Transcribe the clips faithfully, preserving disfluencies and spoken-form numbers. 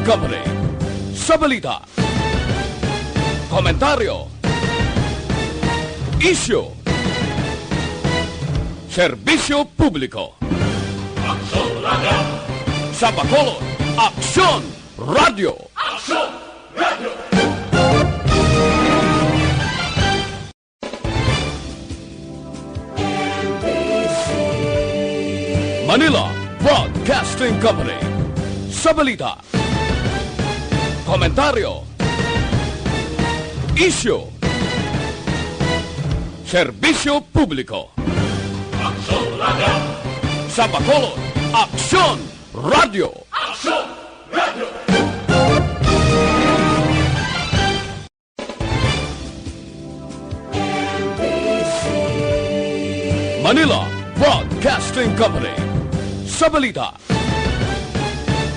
Company. Sa balita, komentaryo, isyu, serbisyo publiko. Aksyon Radio! Sa Bacolod, Aksyon Radio! Aksyon Radio! Manila Broadcasting Company. Sa balita, komentaryo, isyu, serbisyo publiko. Aksyon Radio! Sa Bacolod, Aksyon Radio! Aksyon Radio! Manila Broadcasting Company. Sa balita,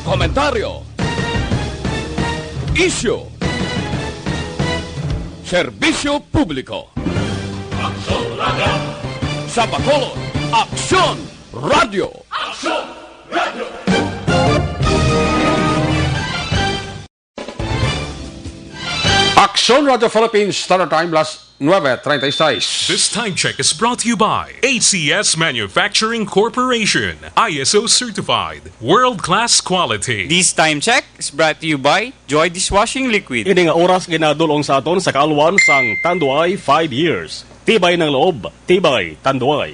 komentaryo, isyu, serbisyo publiko. Aksyon Radio! Sa Bacolod, Aksyon Radio! Aksyon Radio! Aksyon Radio Philippines Standard Time, las nuebe treinta y seis. This time check is brought to you by A C S Manufacturing Corporation, I S O certified, world-class quality. This time check is brought to you by Joy Dishwashing Liquid. Ini nga oras ginadul-ong sa aton sa kaalwan sang Tanduay five years. Tibay ng loob, tibay Tanduay.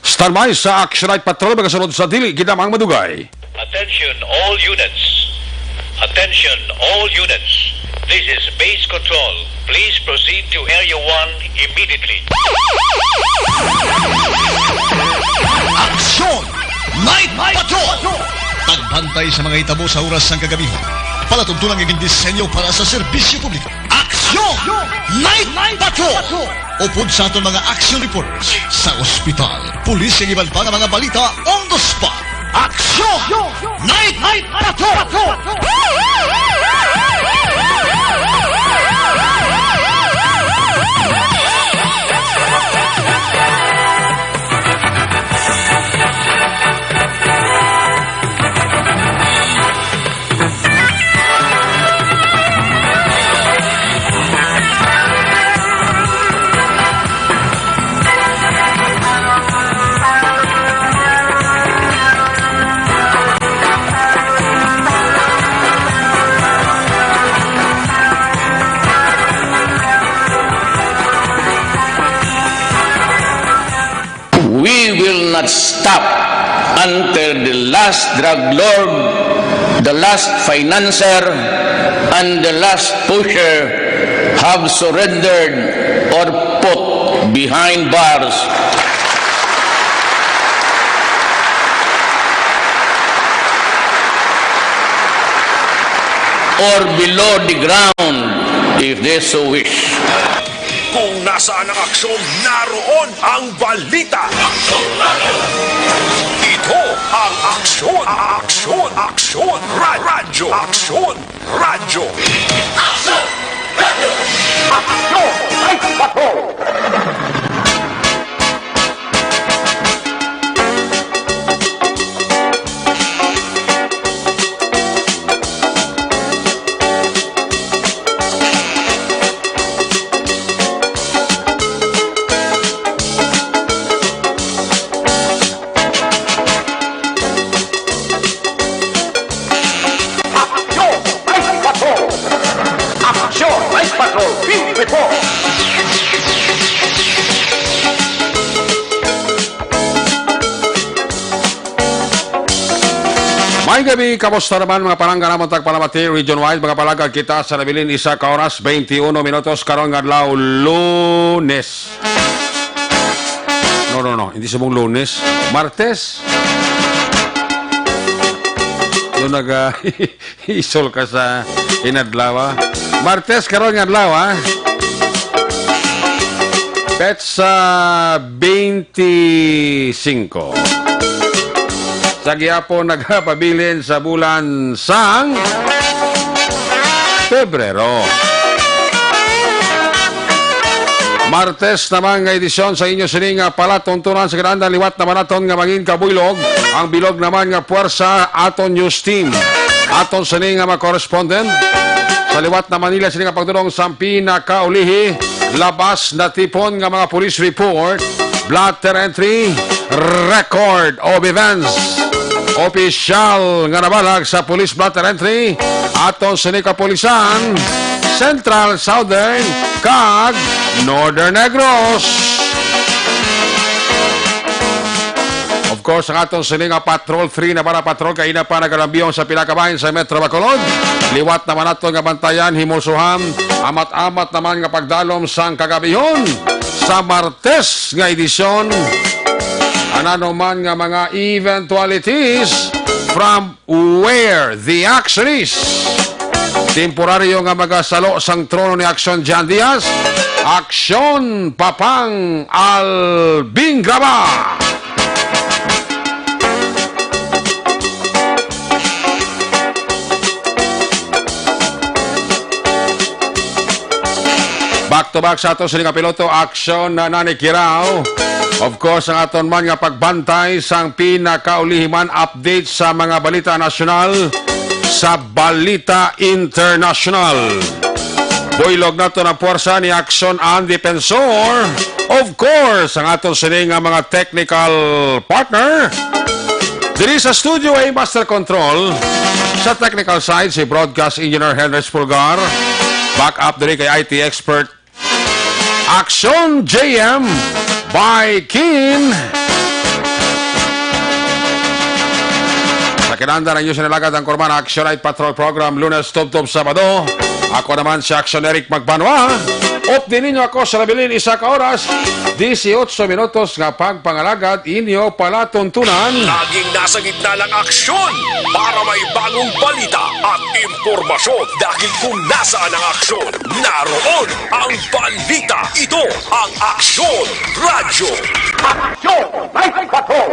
Standby sa Action Night Patrol, magasunod sa dili gid lamang madugay. Attention all units. Attention all units. This is Base Control. Please proceed to Area one immediately. Action Night Patrol! Pagbantay sa mga hitabo sa oras sang kagabihon. Palatuntunan nga gindisenyo para sa serbisyo publiko. Aksyon! Night Patrol! Upod sa aton mga action reporters sa ospital, pulis, kag iban pa nga mga balita on the spot. Aksyon! Night Patrol! We will not stop until the last drug lord, the last financier, and the last pusher have surrendered or put behind bars or below the ground if they so wish. Kung nasaan ang aksyon, naroon ang balita. Ito ang Aksyon, Aksyon, Aksyon, Ra-, Radyo, Aksyon, Radyo. Aksyon! Radyo! Aksyon! Ay, patrol! Aksyon! Ice Patrol! Aksyon! Ice Patrol! Field Report! May gabi, kamusta naman mga palangga namon tagpalamati region-wide? Mga palangga, kita sa nabilin isa ka oras, twenty-one minutos, karon nga adlaw, Lunes. No, no, no, hindi subong Lunes. Martes. Yung nag, ah, isol ka sa inadlaw, ah. Martes karon nga adlaw, ah. Petsa twenty-five. Sa gihapon nagapabilin sa bulan sang Pebrero. Martes naman nga edisyon sa inyo sini nga palatuntunan sa kinahanglan liwat naman naton nga mangin kabuylog ang bilog naman nga puwersa aton news team. Aton sini nga mga correspondent sa liwat na Manila, sini nga pagdulong sa pinakaulihi, labas na tipon nga mga police report, blotter entry, record of events. Opisyal nga nabalag sa police blotter entry, aton sini kapulisan, Central, Southern, kag Northern Negros. Of course, ang aton sini nga Patrol three na para patrol kaina pa nagalambiyong sa pila ka bahin sa Metro Bacolod. Liwat naman nato nga bantayan, himulsuhan, amat-amat naman nga pagdalom sang kagabihon sa Martes nga edisyon. Anano man nga mga eventualities from where the action is. Temporaryo nga magasalo sang trono ni Aksyon Jan Diaz, Aksyon Papang Albing Graba. Back to back sa ato sini nga piloto, Aksyon na Nani Kirao. Of course, ang aton man nga pagbantay sang pinakaulihi man update sa mga balita nasyonal sa balita internasyonal. Buylog nato ang puwersa ni Aksyon ang Defensor. Of course, ang aton sini nga mga technical partner. Diri sa studio ay Master Control. Sa technical side, si Broadcast Engineer Henry Pulgar. Back up diri kay I T expert Action J M by Kin. Sa kinanda ng News and Alagad ang Kurman Action Night Patrol Program, Lunes tubtob Sabado. Ako naman si Action Eric Magbanwa. Updi ninyo ako sa nabilin isa ka oras, dieciocho minutos nga pagpangalagad inyo palatuntunan. Laging nasa gitna ng aksyon para may bagong balita at impormasyon. Dahil kung nasaan ang aksyon, naroon ang balita. Ito ang Aksyon Radyo. Aksyon Night Patrol.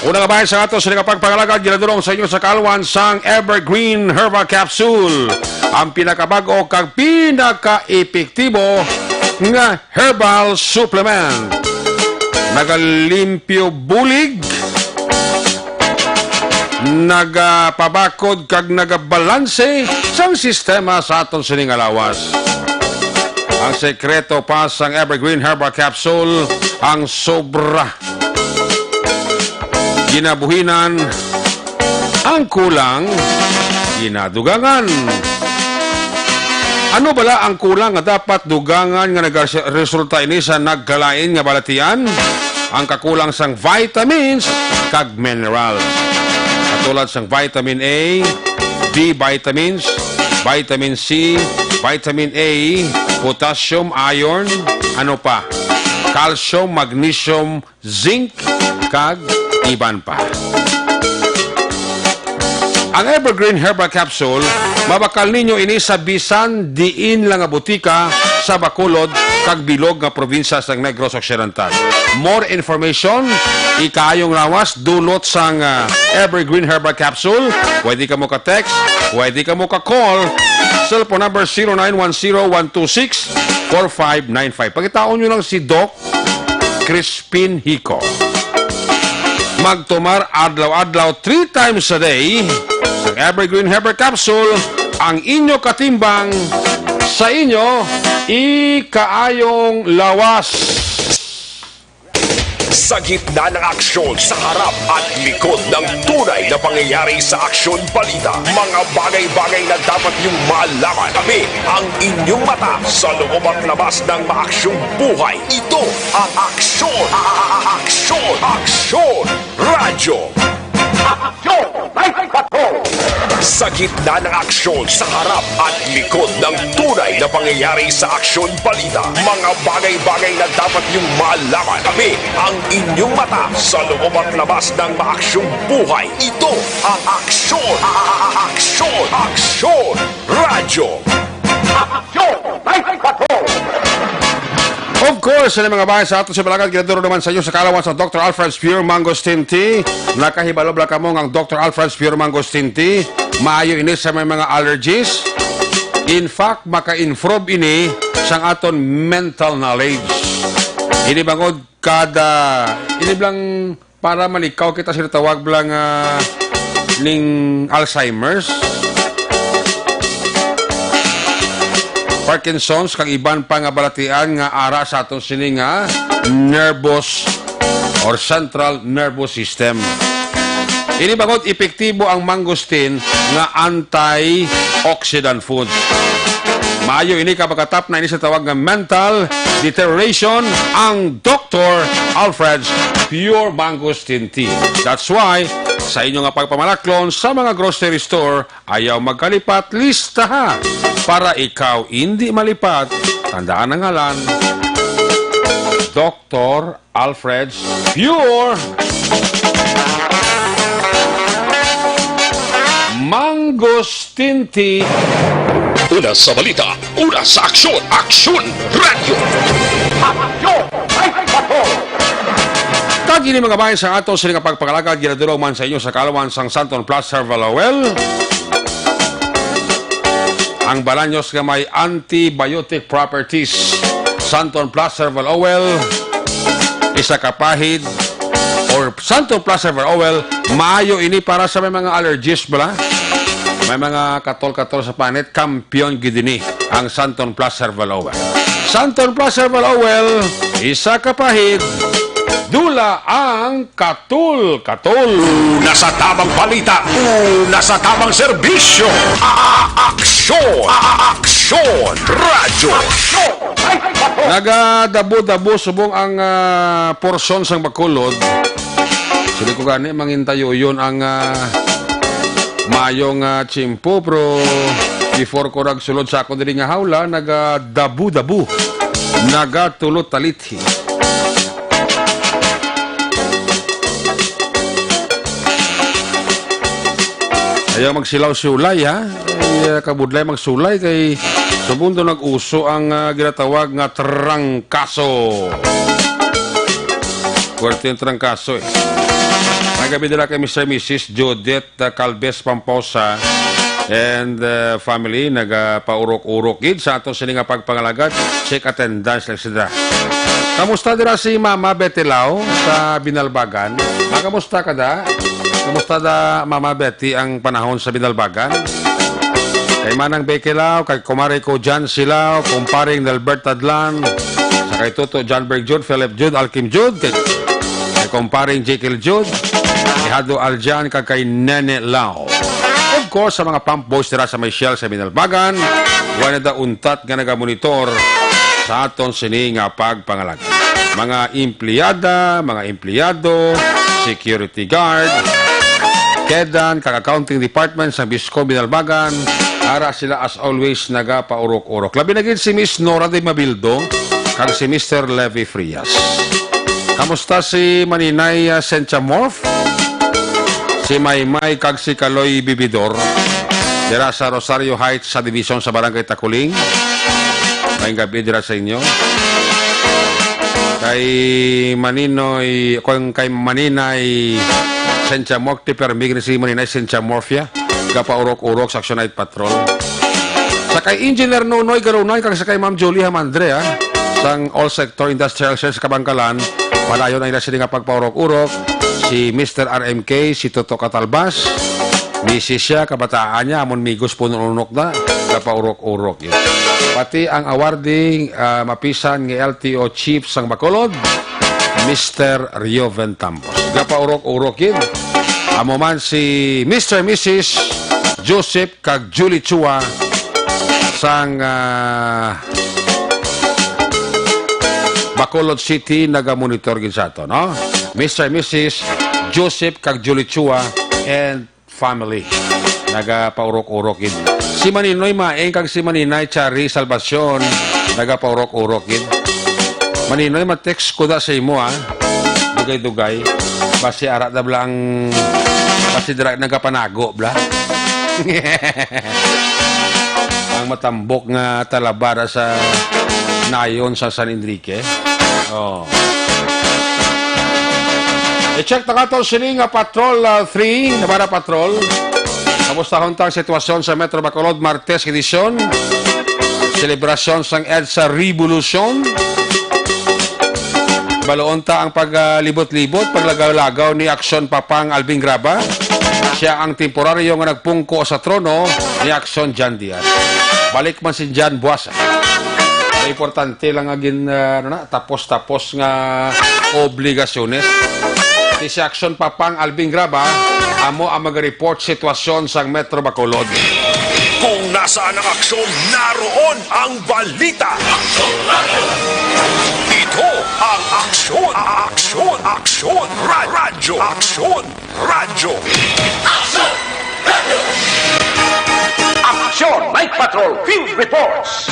Una nga bahin sa ato sa nakapagpangalagad, ginadulong sa inyo sa kaalwan sang Evergreen Herbal Capsule, ang pinakabag-o kag pinaka-epektibo nga herbal supplement. Nagalimpyo bulig, nagapabakod kag nagabalanse sang sistema sa aton sining nga lawas. Ang sekreto pa sang Evergreen Herbal Capsule, ang sobra ginabuhinan, ang kulang ginadugangan. Ano bala ang kulang nga dapat dugangan nga nagaresulta ini sa nagkalain nga balatian? Ang kakulang sang vitamins kag minerals. Katulad sang vitamin A, B vitamins, vitamin C, vitamin A, potassium, iron, ano pa? Calcium, magnesium, zinc, kag iban pa. Ang Evergreen Herbal Capsule, mabakal ninyo ini sa bisan diin lang nga butika sa Bacolod kag bilog nga probinsya sa Negros Occidental. More information, ikaayong lawas, dulot sang, ah, Evergreen Herbal Capsule. Pwede ka mo ka-text, pwede ka mo ka-call. Cellphone number zero nine one zero one two six four five nine five. Pangitaon nyo lang si Doc Crispin Hico. Magtumar adlaw-adlaw, three times a day, sa Evergreen Herbal Capsule, ang inyo katimbang sa inyo ikaayong lawas. Sa gitna ng aksyon, sa harap at likod ng tunay na pangyayari sa aksyon balita, mga bagay-bagay na dapat niyong malaman. Kami ang inyong mata sa loob at labas ng maaksyong buhay. Ito ang Aksyon, a-, a-, a-, Aksyon, Aksyon Radyo. Aksyon Night Patrol. Sa gitna ng aksyon, sa harap at likod ng tunay na pangyayari sa aksyon balita, mga bagay-bagay na dapat niyong malaman. Kami ang inyong mata sa loob at labas ng maaksyong buhay. Ito ang Aksyon, a-, a-, a-, Aksyon, Aksyon Radyo. Aksyon Night Patrol. Of course, sa mga bahay sa ato sa Balakat, ginaduro naman sa inyo sa kalawan sa Doctor Alfred's Pure Mangosteen Tea. Nakahibalo bala kamo nga ang Doctor Alfred's Pure Mangosteen Tea maayo ini sa may mga allergies. In fact, maka-improve ini sang aton mental knowledge. Ini bangod kada, ini blang para malikaw kita sa ginatawag bala nga ning Alzheimer's, Parkinson's, kag iban pa nga balatian nga ara sa aton sini nga nervous or central nervous system. Ini bangod epektibo ang mangosteen nga antioxidant food. Maayo ini kay makatapna ini sa tawag nga mental deterioration ang Doktor Alfred's Pure Mangosteen Tea. That's why, sa inyo nga pagpamalaklon sa mga grocery store, ayaw magkalipat, listaha para ikaw indi malipat. Tandaan ang ngalan, Doktor Alfred's Pure Mangosteen Tea. Una sa balita, una sa aksyon, Aksyon Radio. Kag ini, mga bayan, sa ato sini nga pagpangalagad, ginadulong man sa inyo sa kaalaman sang Santon Plus Herbal Oil. Ang balanyos nga may antibiotic properties, Santon Plus Herbal Oil, isa ka pahid, or Santon Plus Herbal Oil, maayo ini para sa may mga allergies bala. May mga katol-katol sa panit, kampiyon gid ini ang Santon Plus Herbal Oil. Santon Plus Herbal Oil, isa ka pahid, dula ang katol-katol. Una sa tamang balita, una sa tamang serbisyo. A-, a-, aksyon, a-, a-, aksyon, radyo. Nagadabo-dabo subong ang, ah, porsyon sang Bacolod. Sini ko gani mangintayuyon ang, ah, maayong, ah, tiyempo, pero before ko nagsulod sa akon diri nga hawla, nagadabo-dabo, nagatulot-talithi. Ayaw magsilaw-siulay, ha? Ay, ah, kabudlay magsulay kay subong daw nag-uso ang, ah, ginatawag nga trangkaso. Puwerte yung trangkaso, eh. May gabi dala kay Mister Missus Judith, ah, Calves Pamposa and, ah, family. Nagapaurok-urok gid sa ato sini nga pagpangalagad. Check attendance lang sila. Kamusta dira si Mama Betty Lau sa Binalbagan? Ah, kamusta ka da? Kamusta da, Mama Betty, ang panahon sa Binalbagan? Kay Manang Becky Lau, kay Kumare ko Jan Silao, Kumparing Nelbert Tadlan, sa kay Toto John Berg Jud, Philip Jud, Alkim Jud, kay, kay Kumparing Jekyll Jud, kay Hado Aljan, kag kay Nene Lau. Of course, sa mga pump boys dira sa may Shell sa Binalbagan, wala na da untat nga nagamonitor sa aton sini nga pagpangalagad. Mga empleyada, mga empleyado, security guard, kedan, kag accounting department sa Biscom Binalbagan, ara sila as always nagapaurok-urok. Labi na gid si Miss Nora de Mabildo kag si Mister Levi Frias. Kamusta si Maninay, ah, Sentia Morph? Si Maymay kag si Kaloy Bibidor. Dira sa Rosario Heights sa division sa Barangay Taculing. Maayong gabi dira sa inyo. Kay Maninoy, kung kay Maninay Sentia Morph, ti permi gid si Maninay Sentia Morphia. Gapaurok-urok sa Action Night Patrol. Sa kay Engineer Nonoy Garunan, kag sa kay Ma'am Julie Hamandre, ha, sang All Sector Industrial Sales sa Kabangkalan, padayon ang ila sini nga pagpaurok-urok, si Mister R M K, si Toto Catalbas, misis siya, kabataan niya, amon migos punong unok na, gapaurok-urok yun. Pati ang awarding, ah, mapisan nga L T O Chief sang Bacolod, Mister Rioven Tampos. Gapaurok-urok yun. Amo man si Mister Missus Joseph kag Julie Chua sang, ah, Bacolod City nagamonitor gid sa ato, no? Mister Missus Joseph kag Julie Chua and family. Nagapaurok-urok gid. Si Maninoy Maeng kag si Maninay Chari Salvacion nagapaurok-urok gid. Maninoy, ma-text ko da sa imo, ah. Dugay-dugay. Basi ara da bala ang, basi dira nagapanago bala. Ang matambok nga talabara sa nayon sa San Enrique. Oh. I-check na kato sini nga Patrol, ah, three, Navarra Patrol. Kamusta hunta ang sitwasyon sa Metro Bacolod, Martes edisyon? Selebrasyon sang EDSA Revolution. Baloon ta ang paglibot-libot, paglagaw-lagaw ni Aksyon Papang Alvin Graba. Siya ang temporaryo nga nagpungko sa trono ni Aksyon John Diaz. Balik man si John buwas. Ang importante lang nga gin, ah, ano na, tapos-tapos nga obligasyones. Si, si Aksyon Papang Alvin Graba, amo ang mag-report sitwasyon sa Metro Bacolod. Kung nasaan ang aksyon, naroon ang balita. Ito ang Aksyon, Aksyon, Aksyon, Ra- Radyo, Aksyon, Radyo. Aksyon Night Patrol Field Reports.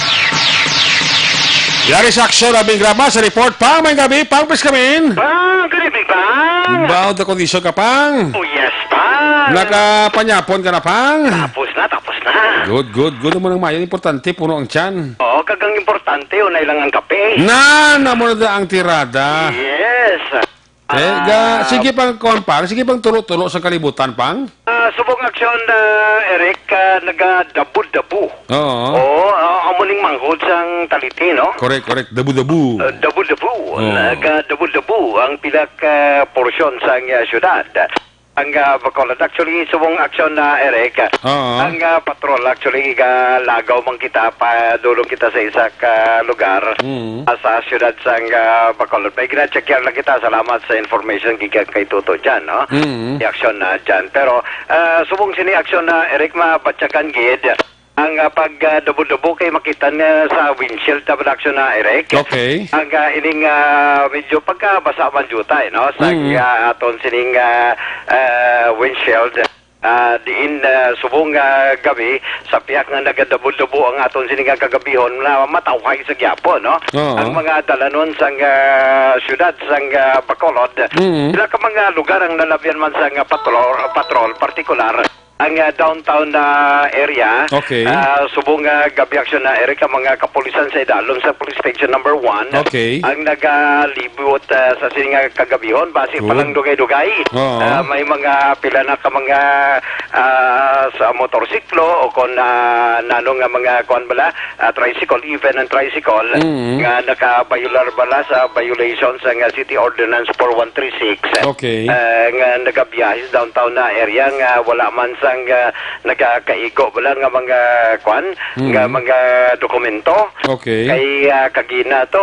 Yari sa aksyon, Abing Graba sa report. Pang, may gabi, pang, pis kamin. Pang, good evening, Pang. Baod na kondisyon ka, pang. Oh, yes, Pang. Nakapanyapon ka na, pang. Tapos na, tapos na. Good, good, good. Amo nang mayo, importante, puno ang tiyan. Oo, kag ang importante, unay lang ang kape. Na, na mo na ang tirada. Yes. Eh, ga, Ah, sige pang kuwan, pang. Sige pang tulo-tulo sa kalibutan, pang. Ah, subong aksyon, ah, Eric, ah, nagadabo-dabo. Oo. Oo, ah, amo ning manghod sang Taliti, no? Correct, correct. Dabo-dabo. Ah, dabo-dabo. Oo. Nagadabo-dabo ang pila ka porsyon sang, ah, syudad. Ang, ah, Bacolod. Actually, subong aksyon na, Eric, ah, Oo. ang, ah, patrol, actually, galagaw man kita, padulong kita sa isa ka lugar, Mm. ah, sa siyudad sang, ah, Bacolod. May gina-check yan lang kita. Salamat sa information gikan kay Toto dyan, no? Mm. May aksyon na dyan. Pero, ah, subong sini aksyon na, Eric, mabatyagan gid. Ang, ah, pag, ah, dabo-dabo kay makita na sa windshield na production na, Eric. Okay. Ang, ah, ining, ah, medyo pagkabasa man jutay, no? Sa, Mm. ah, aton sining, ah, ah, windshield. Ah, diin, ah, subong, ah, gabi, sa pihak nga nagadabo-dabo ang aton sining, ah, kagabihon na matawhay sa gyapon, no? Oo. Ang mga dalanon sang, ah, syudad sang, ah, Bacolod. Mm. Sila ka mga lugar ang nalabyan man sang, ah, patrol, patrol, partikular ang, ah, downtown na area. Okay. Ah, subong nga gabi aksyon na, Eric, ang mga kapulisan sa idalom sa police station number one Okay. ang nagalibot, ah, sa sining nga kagabihon. Basi pa Good. lang dugay-dugay. Oo. Ah, may mga pila na ka mga, ah, sa motorsiklo o kon, ah, nano nga mga kuwan bala, ah, tricycle, even ang tricycle, Mm. nga nakabayular bala sa violation sa nga City Ordinance four one three six. Okay. Eh, nga nagabiyahe sa downtown na area nga wala man sang, ah, nagakaigo bala nga mga, kwan, Mm. nga mga dokumento. Okay. Kay, ah, kagina to,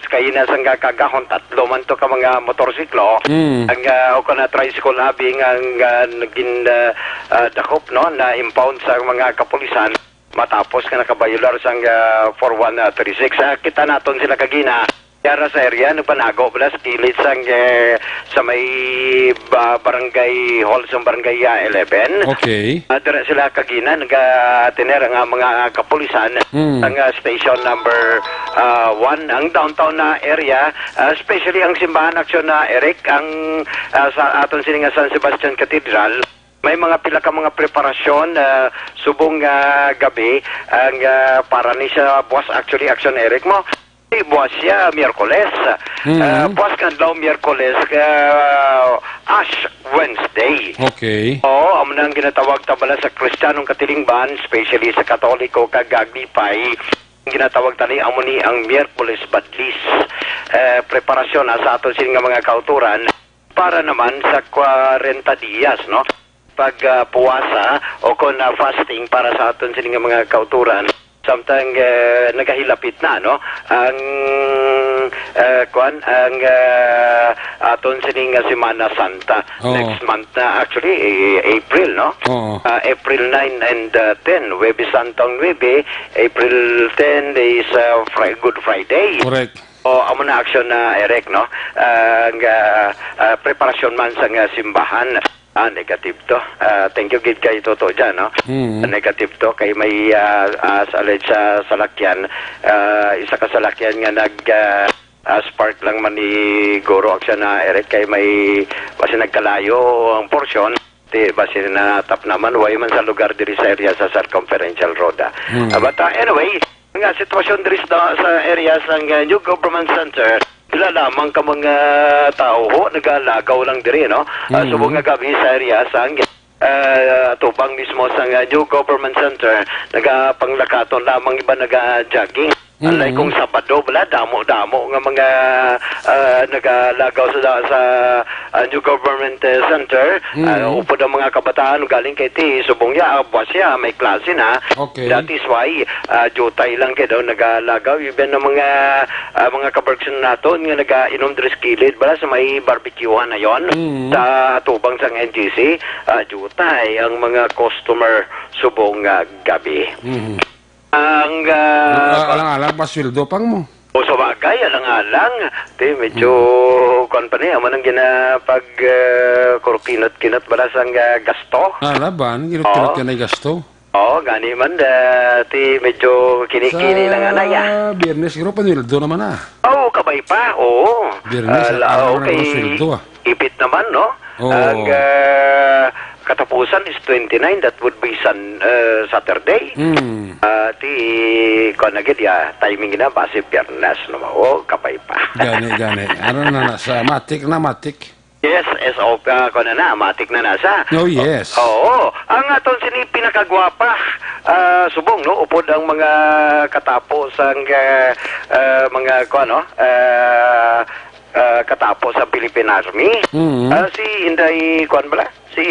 kagina sang kagahon, tatlo man to ka mga motorsiklo. Mm. Ang, ah, o kana tricycle abi nga, nga nagin, ah, ah, dakop, no, na impound sa mga kapulisan. Matapos nga nakabayular sang, ah, four one three six, ah, kita naton sila kagina. Yara sa area, nagpanago bala sa kilid sang, eh, sa may ba-, barangay hall sang barangay, ah, eleven. Okay. Ah, dira sila kagina, nagatiner nga mga kapulisan Mm. sang, ah, station number, ah, one, ang downtown na area, ah, especially ang simbahan aksyon na, Eric, ang, ah, sa aton sini nga San Sebastian Cathedral. May mga pila ka mga preparasyon, ah, subong nga gabi, ang, ah, para ni sa buwas, actually, action, Eric, mo. Di buwas siya, Miyerkules. Mm. Ah, buwas nga adlaw, Miyerkules, ah, Ash Wednesday. Okay. Oo, amo na ang ginatawag ta bala sa Kristiyanong katilingban, especially sa Katoliko kag Aglipay. Ang ginatawag tani, amo ni ang Miyerkules Badlis. Eh, preparasyon na sa aton sini nga mga kauturan para naman sa kwarenta dias, no? Pag, ah, puwasa o kon, ah, fasting para sa aton sini nga mga kauturan, samtang, eh, nagahilapit na, no? Ang, eh, kwan, ang, ah, aton sini nga Semana Santa. Oo. Next month na, actually, eh, April, no? Oo. Ah, April nine and, ah, ten, Huwebes Santo ang nuebe, April ten is, ah, Fri-, Good Friday. Correct. O, amo na action na, Eric, no? Ah, nga, ah, preparasyon man sa nga simbahan. Ah, negative to. Ah, thank you gid kay Toto dyan, no? Mm. Negative to kay may, ah, ah, sa alleged sa salakyan, ah, isa ka salakyan nga nag, ah, ah, spark lang man ni Guro action na, Eric, kay may basi nagkalayo ang porsyon. Ti, basi natap naman, way man sa lugar diri sa area sa Circumferential Road, ah. Hmm. Ah, but, ah, anyway, nga sitwasyon diri sa, sa area sa, ah, New Government Center, pila lamang ka mga tao ho, nagalagaw lang diri, no? Ah, Hmm. subong nga gabi sa area sa, ah, tubang mismo sa, ah, New Government Center, nagapanglakaton lamang, iba naga-jogging. Alay Mm. kung Sabado, bala, damo-damo nga mga, ah, nagalagaw sa, sa, ah, New Government, eh, Center. Ah, Mm. upod ang mga kabataan, galing kay ti subong ya, ah, buwas ya, may klase na. Okay. That is why, ah, jutay lang kay daw nagalagaw. Even ang mga, ah, mga kabarkson naton nga nagainom diri sa kilid, bala, sa may barbecuehan na yon, Mm. sa atubang sang N G C, ah, jutay ang mga customer subong nga gabi. Mm. Ang, ah, Ah, alang-alang pa sweldo pang mo. O, sa bagay, alang-alang. Ti, medyo, Hmm. kuwan pa ni, amo nang gina-, pag, ah, kurukinot-kinot bala sang, ah, gasto. Ah, laban, kinot-kinot Oo. ka na yung gasto. Oo, gani man, ah, ti, medyo kini-kini Sa lang, anay, ah. Biyernes, siguro, panweldo naman, ah. Oo, kabay pa, oo. Biyernes, Ah, ah, la-, araw na okay. Ang sweldo, ah. Ipit naman, no? Oo. Ang, ah, katapusan is twenty-nine, that would be Sun-, ah, Saturday. Hmm. Ah, ti, kuwan na gid, ya, timing na, basi Biyernes, no? Oh, kabay pa. Gani, gani. Ano na, na sa matik na, matik. Yes, S O P, ah, kuwan na na, matik na na sa. Oh, yes. Oo. Ang aton sini pinakagwapa, ah, subong, no? Upod ang mga katapo sang, ah, ah, mga, kuwan, no? Ah, ah, katapo sa Philippine Army. Mm. Ah, si Inday, kuwan bala? Si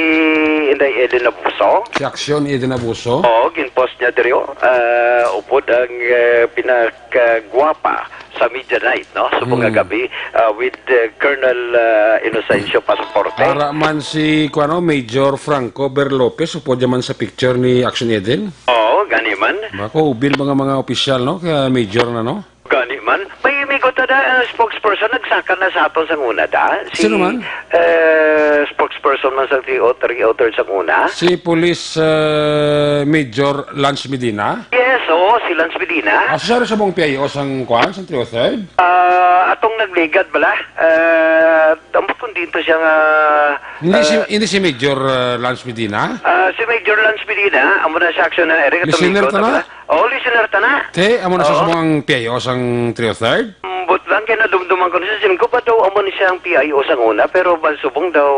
Inday Eden Abuso. Si Action Eden Abuso? Oo, ginpost niya diri, oh. Ah, upod ang, ah, pinakagwapa sa media night, no? Sa mga Mm. gabi, ah, with, ah, Colonel, ah, Inocencio Pasaporte. Ara man si, kuwan, no, Major Franco Ber Lopez, upod naman sa picture ni Action Eden. Oo, gani man. Bako, ubil mga, mga opisyal, no? Kaya major na, no? Gani man. May migo ta da, uh, spokesperson, nagsaka na sa aton sang una da. Si, Sino man? Uh, spokesperson man sa three oh three oh third sang una. Si Police, uh, Major Lance Medina? Yes, oo, si Lance Medina. Ah, siya rin sa mong P I O sang kuan, sa three oh third? Ah, atong nagligad bala. Ah, ambot kung dito siya nga, Hindi si, ah, hindi si Major, uh, Lance Medina? Ah, si Major Lance Medina, amo na sa aksyon na, Eric, Listener atong migo ta na? Bala. Oh, listener ta na. Te, amo na sa Oo. Sumang P I O sang three oh third? Ambot lang kay nadumduman ko na siya. Siling ko ba daw amo ni siya ang P I O sang una, pero ban subong daw,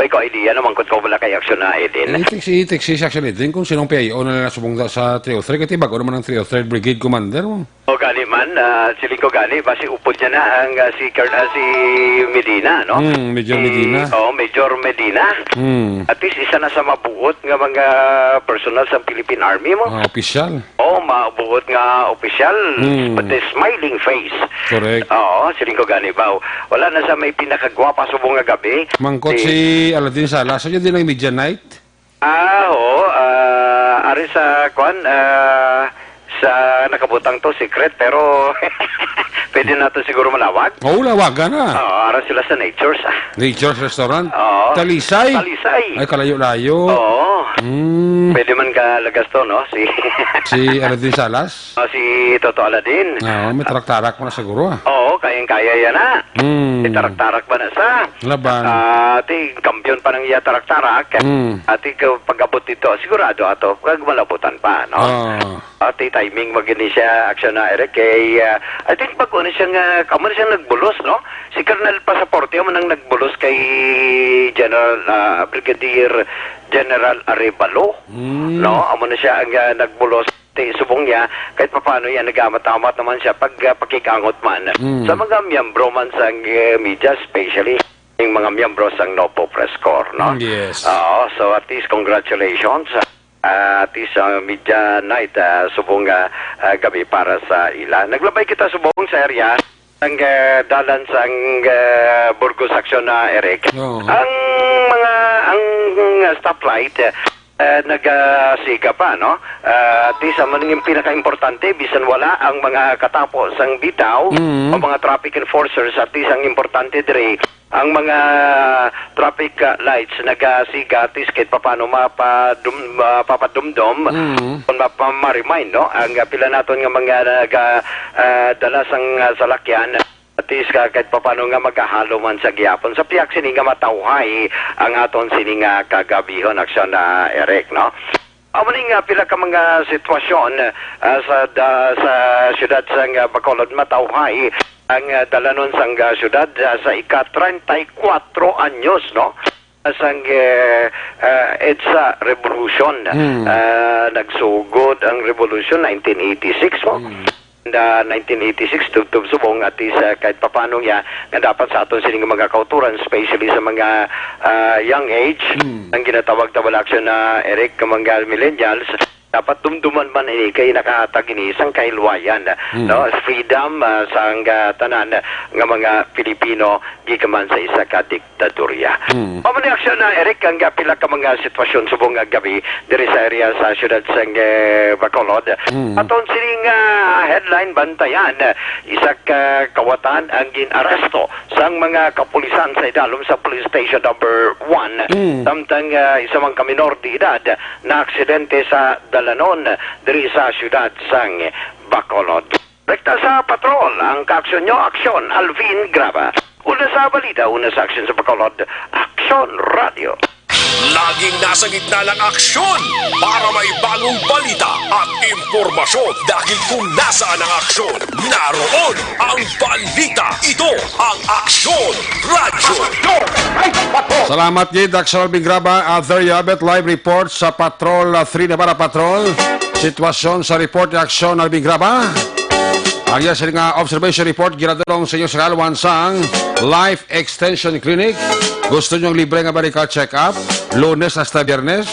way ko idea naman kung ko wala kay aksyon na, Eden. Eh, tiksi, tiksi sa aksyon, Eden, kung sinong P I O na nila subong daw sa three oh three, kasi bago naman ang three oh third Brigade Commander mo. O gani man, ah, siling ko gani, basi upod niya na ang, ah, si Kern-, ah, si Medina, no? Hmm, Major Si, Medina. Oh, Major Medina. Hmm. At least isa na sa mabuot nga mga personal sa Philippine Army mo. Ah, opisyal. Oh, mabuot nga opisyal, Hmm. but the smiling face. Correct. Oo, siling ko gani ba? Wala na sa may pinakagwapa subong nga gabi. Mangkot Si si Aladdin Salas. So, yun din ang media night? Ah, oo. Ah, ari sa, kwan, ah, sa nakabutang to, secret, pero pwede nato siguro malawag. Oo, lawagan na. Oo, ara sila sa Nature's, ah. Nature's Restaurant? Oo. Talisay? Talisay. Ay, kalayo-layo. Oo. Hmm. Pwede man ka lagas to, no? Si Si Aladdin Salas? Oh, si Toto Aladdin. Ah, may tarak-tarak mo na siguro, ah. Oo, kayang-kaya yan, ah. Hmm. May tarak-tarak ba na sa? Laban. Ah, ti, kampiyon pa nang iya tarak-tarak. Hmm. Ati, ka-, pag-abot dito, sigurado ato, pag malabutan pa, no? Ah. Ati, timing mo gini siya, aksyon na, Eric, kay, ah, I think, pag ano siya nga, kamo na siya nagbulos, no? Si Colonel Pasaporte, amo nang nagbulos kay General, ah, Brigadier General Arevalo, Hmm. no? Amo na siya ang, ah, nagbulos. Ti subong niya, kahit papaano yan, nagamat-amat naman siya pag, ah, pakikangot man Mm. sa mga miyembro man sa, eh, media, especially yung mga miyembro sa Nopo Press Corps, no? Mm, yes. Oo, so at least congratulations, ah, at least, ah, media night, ah, subong, ah, ah, gabi para sa ila. Naglabay kita subong sa area. Ang, eh, dalan sang, eh, Burgos Aksyon na, Eric. Oo. Ang mga, ang, eh, stoplight, eh, eh, nagasiga pa, no? Eh, at least, ang maning pinakaimportante, bisan wala ang mga katapo sang bitaw Mm. o mga traffic enforcers, at least ang importante diri, ang mga traffic, ah, lights nagasiga, at least kahit papaano mapadum-, mapapadumdom, Mm. kung mapa-, ma-remind, no? Ang, ah, pila naton nga mga naga-, ah, dala sang, ah, salakyan, at least ka, kahit papaano nga magahalo man sa gihapon. Sa piyak sini nga matawhay ang aton sini nga kagabihon, aksyon na, Eric, no? Amo ni nga pila ka mga sitwasyon, ah, sa da-, sa siyudad sang, ah, Bacolod, matawhay ang, ah, dalanon sang, ah, siyudad, ah, sa ika treinta y cuatro anyos, no? Sang, eh, ah, EDSA Revolution. Hmm. Ah, nagsugod ang revolution, nineteen eighty-six, no? Hmm. the nineteen eighty-six tubtob subong, at least, ah, kahit papano niya nga dapat sa aton sining mga kauturan, especially sa mga, ah, young age, Mm. ang ginatawag ta bala, action na, Eric, nga mga millennials, dapat dumduman man ini kay nakahatag ini sang kahilwayan, Mm. no? Freedom, ah, sang, ah, tanan nga mga Pilipino gikan man sa isa ka diktadorya. Mm. Mao man ni aksyon na, Eric, ang pila ka mga sitwasyon subong nga gabi diri sa area sa siyudad sang, eh, Bacolod. Mm. Aton sining, ah, headline bantayan, isa ka kawatan ang gin-aresto sang mga kapulisan sa idalom sa Police Station Number One. Mm. Samtang, ah, isa man ka minor de edad na aksidente sa dalanon diri sa siyudad sang Bacolod. Rekta sa patrol ang kaaksyon nyo, aksyon, Alvin Graba. Una sa balita, una sa aksyon sa Bacolod, Aksyon Radio. Laging nasa gitna ng aksyon para may bagong balita at impormasyon, dahil kung nasaan ang aksyon, naroon ang balita. Ito ang Aksyon Radio. Salamat gid, Aksyon Alvin Graba. Ah, there you have it, live report sa Patrol, ah, three Navarra Patrol. Sitwasyon sa report ni Aksyon Alvin Graba. Ang iya sini nga observation report ginadulong sa inyo sa kaluwan sang Life Extension Clinic. Gusto nyo ang libre nga medical check-up, Lunes hasta Biyernes?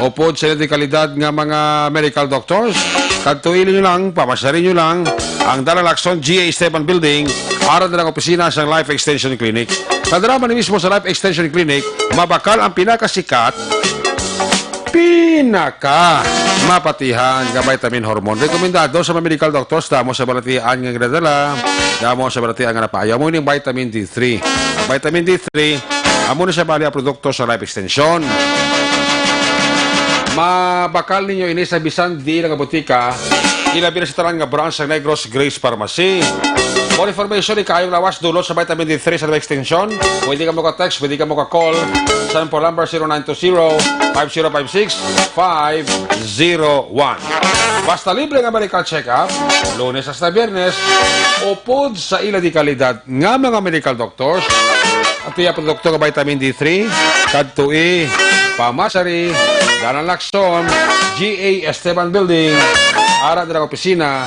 Upod sa dekalidad nga mga medical doctors, kadtuin nyo lang, pamasyarin nyo lang ang Dalan Lacson G A Esteban Building, ara na lang opisina sang Life Extension Clinic. Sa drama ni mismo sa Life Extension Clinic, mabakal ang pinakasikat, pinaka mapatihan nga vitamin hormone. Rekomendado sa mga medical doctors, damo sa balatian nga ginadala, damo sa balatian nga napaayo. Amo ning vitamin D three. Ang vitamin D three, amo na siya bali ang produkto sa Life Extension. Mabakal ninyo ini sa bisan di nga botika, ilabi na sa tanan nga branch sa Negros Grace Pharmacy. More information, ikayong lawas, dulot sa vitamin D three sa Life Extension. Pwede ka mo ka-text, pwede ka mo ka-call. Sa phone number, zero nine two zero, five zero five six, five zero one. Basta libre nga medical check-up, Lunes hasta Biyernes, upod sa ila dekalidad nga mga medical doctors, at iya produkto nga vitamin D three, kadtui, pamasari, Dalan Lacson, G A Esteban Building, ara dira ang opisina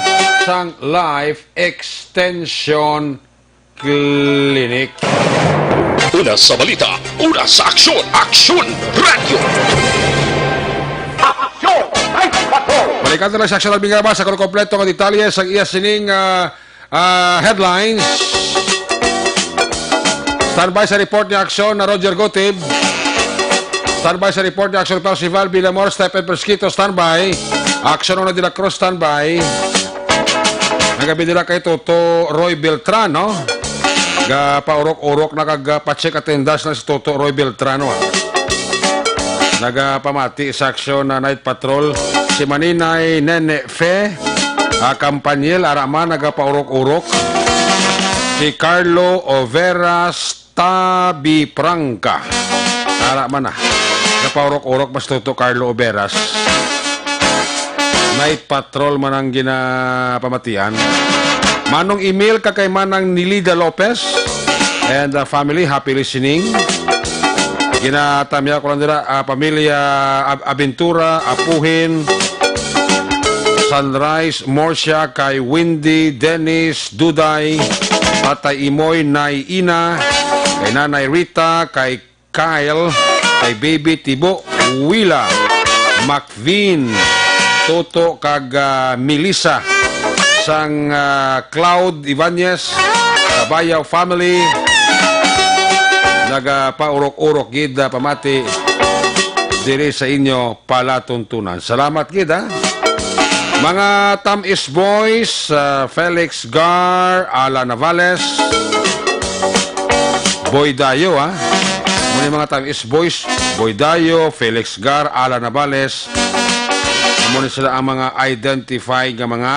sang Life Extension Clinic. Una sa balita, una sa aksyon, Aksyon Radio. Aksyon! Balikan na lang sa Aksyon Alvin Graba sa kompleto nga detalye sa iya sining, ah, ah, headlines. Standby sa report ni Aksyon na Roger Gutib. Standby sa report ni Aksyon Percival Villamor, Stephen Presquito, standby. Aksyon na de la Cruz, standby. Nagabi nila kay Toto Roy Beltran, no? Gapaurok-urok na kag, ah, pa-check attendance na si Toto Roy Beltran, no? Nagapamati sa aksyon na night patrol si Maninay Nene Fe, ah, Campaniel, ara man nagapaurok-urok. Si Carlo Overas Tabi Prangka. Ara man na. Gapaurok-urok mas Toto Carlo Overas. Night patrol man ang ginapamatian. Manong Emil kag kay Manang Nilida Lopez and, uh, family, happy listening. Ginatamya ko lang dira, ah, pamilya Ab-, Aventura, Apuhin, Sunrise, Morsia, kay Windy, Dennis, Duday, Tatay Imoy, Nay Ina, kay Nanay Rita, kay Kyle, kay Baby Tibo, Wila, Macvin, Toto, kag, ah, Melissa, sang, ah, Cloud Ibanez, Kabayaw family, nagapaurok-urok gid, ah, pamati diri sa inyo palatuntunan. Salamat gid, ha. Mga Tamis Boys, ah, Felix Gar, Alan Navales, Boy Dayo, ha. Muna yung mga Tamis Boys, Boy Dayo, Felix Gar, Alan Navales. Muna sila ang mga identified nga mga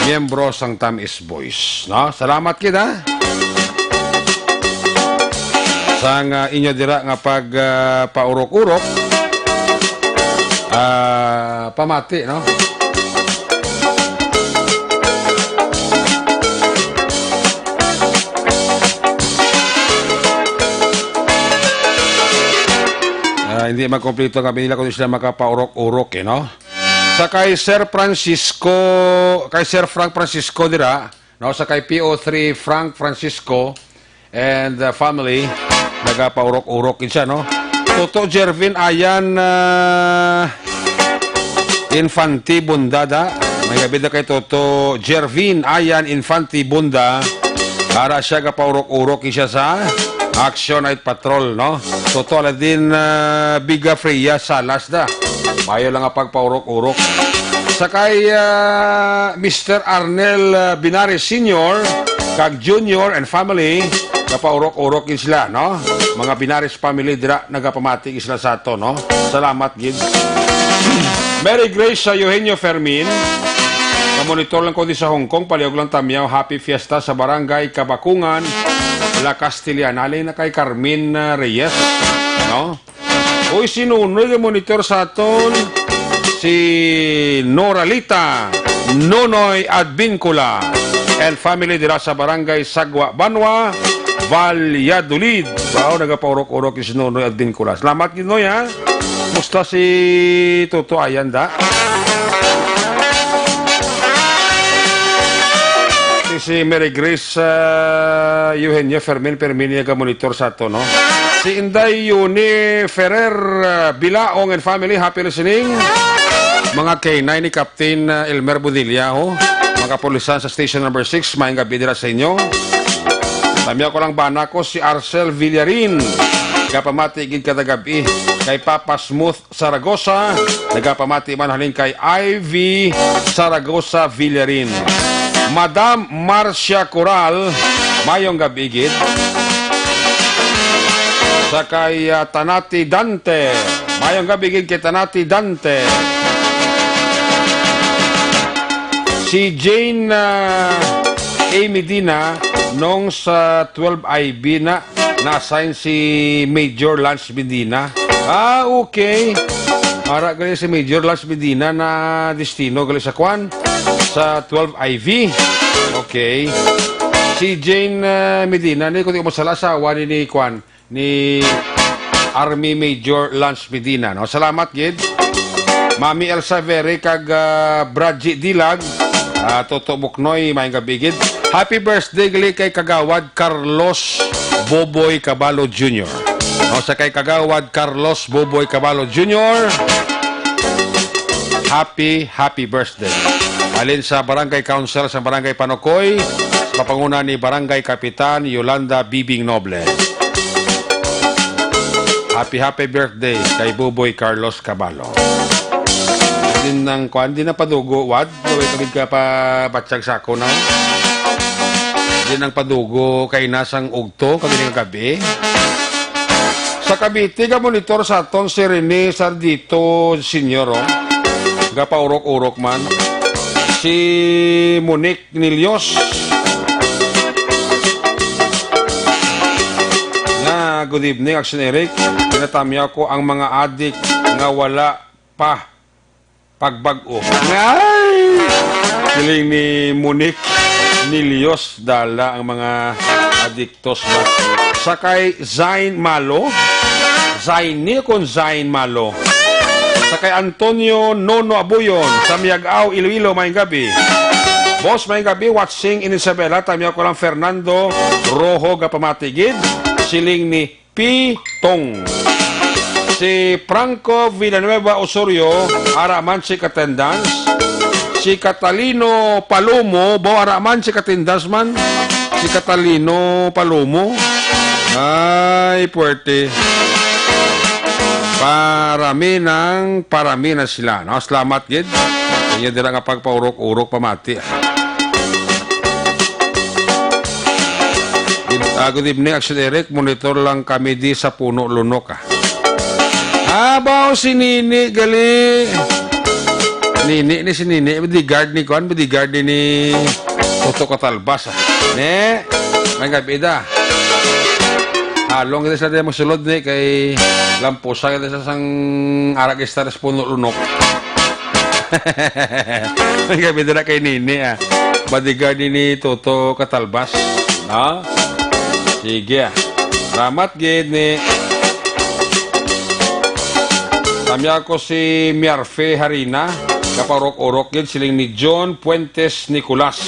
miyembro sang Tamis Boys, no? Salamat gid, ha? Sang, ah, inyo dira nga pag, ah, paurok-urok, ah, pamati, no? Ah, hindi man kompleto ang kabilang kung sila makapaurok-urok, eh, no? Sa kay Sir Francisco, kay Sir Frank Francisco dira, no, sa kay P O three Frank Francisco and, uh, family, nagapaurok-urok gid siya, no? Toto Jervin Ayan, uh, Infante Bundada. May gabi na kay Toto Jervin Ayan Infante Bunda. Ara siya gapaurok-urok siya sa Action Night Patrol, no? Toto Aladin, uh, Biga Freya Salas da. Mayo lang nga pagpaurok-urok. Sa kay, ah, Mister Arnel, ah, Binares Senior, kag Junior and family, napaurok-urok gid sila, no? Mga Binares family dira, nagapamati gid sila sa ato, no? Salamat gid. Mary Grace sa Eugenio Fermin. Namonitor lang ko di sa Hong Kong, palihog lang tamyaw. Happy Fiesta sa Barangay Kabakungan, La Castellana. Halin na kay Carmen, ah, Reyes, no? Uy, si Nonoy nga monitor sa aton. Si Noralita, Nonoy Advincula, and family dira sa Barangay Sagwa Banwa, Valladolid. Wow, nagapaurok-urok si Nonoy Advincula. Salamat gid, Noy, ha? Musta si Toto Ayan, da? Si, si Mary Grace, ah, Eugenio Fermin, Fermin, nga monitor sa ato, no? Si Inday Yuni Ferrer, ah, Bilaong and family, happy listening. Mga K nine ni Captain, ah, Elmer Bonilla, ho. Mga kapulisan sa Station Number Six, maayong gabi dira sa inyo. Tamyaw ko lang bana ko si Arcel Villarin. Gapamati gid kada gabi kay Papa Smooth Saragosa, nagapamati man halin kay Ivy Saragosa Villarin. Madam Marcia Coral, mayong gabi gid. Sa kay, ah, Tanati Dante, mayong gabi gid kay Tanati Dante. Si Jane, ah, A Medina, nung sa twelve I B na, na-assign si Major Lance Medina. Ah, okay. Ara gali si Major Lance Medina na destino gali sa kwan, sa twelve I V. Okay. Si Jane, ah, Medina, ni, kung di ko masala, asawa ni, ni kwan, ni Army Major Lance Medina, no? Salamat gid. Mami Elsa Vere kag, ah, Bradji Dilag, ah, Toto Buknoy, maayong gabi gid. Happy birthday gali kay Kagawad Carlos Boboy Caballo Junior. No, sa kay Kagawad Carlos Boboy Caballo Junior, happy, happy birthday. Halin sa Barangay Council sa Barangay Panocoy, sa papanguna ni Barangay Kapitan Yolanda Bibing Noble. Happy, happy birthday kay Buboy Carlos Caballo. Din ang kwan, di na padugo, Wad? Gawin kami ka pa batsag sa ako na. Din ang padugo kay nasang ugto, kami nga gabi. Sa Cavite, ga monitor sa aton si Rene Sardito Senior, oh. Gapaurok-urok man. Si Monique Nilios. Nga, "Good evening, Action Eric. Ginatamyaw ko ang mga adik nga wala pa pagbag-o." Ay! Siling ni Monique Nilios, dala ang mga adiktos ba. Sa kay Zain Malo. Zain ni kon Zain Malo. Sa kay Antonio Nono Abuyon, sa Miag-ao, Iloilo, maayong gabi. Boss, maayong gabi. Watching in Isabela, tamyaw ko lang Fernando Rojo, gapamati gid. Siling ni Pitong. Si Franco Villanueva Osorio, ara man si attendance. Si Catalino Palomo, ba ara man si attendance man. Si Catalino Palomo. Ay, puwerte. Parami nang parami na sila, no? Salamat gid. Inyo dira nga pagpaurok-urok pamati. Good, ah, good evening, Action Eric. Monitor lang kami di sa Puno Lunok, ah. Ah, ba, o si Nini, gali. Nini, ni si Nini, bodyguard ni kuan, bodyguard ni, ni Toto Katalbas, ah. Ne? May gabi da. Halong kita sa demo sulod ni kay lampusa kita sa sang Arag Stars Puno Lunok. Ang gabi na kay Nini, ah. Bodyguard ni, ni Toto Katalbas. No? Sige, ah. Salamat gid ni. Tamyaw ko si Miarfe Harina. Gapaurok-urok gid, siling ni John Puentes Nicolas.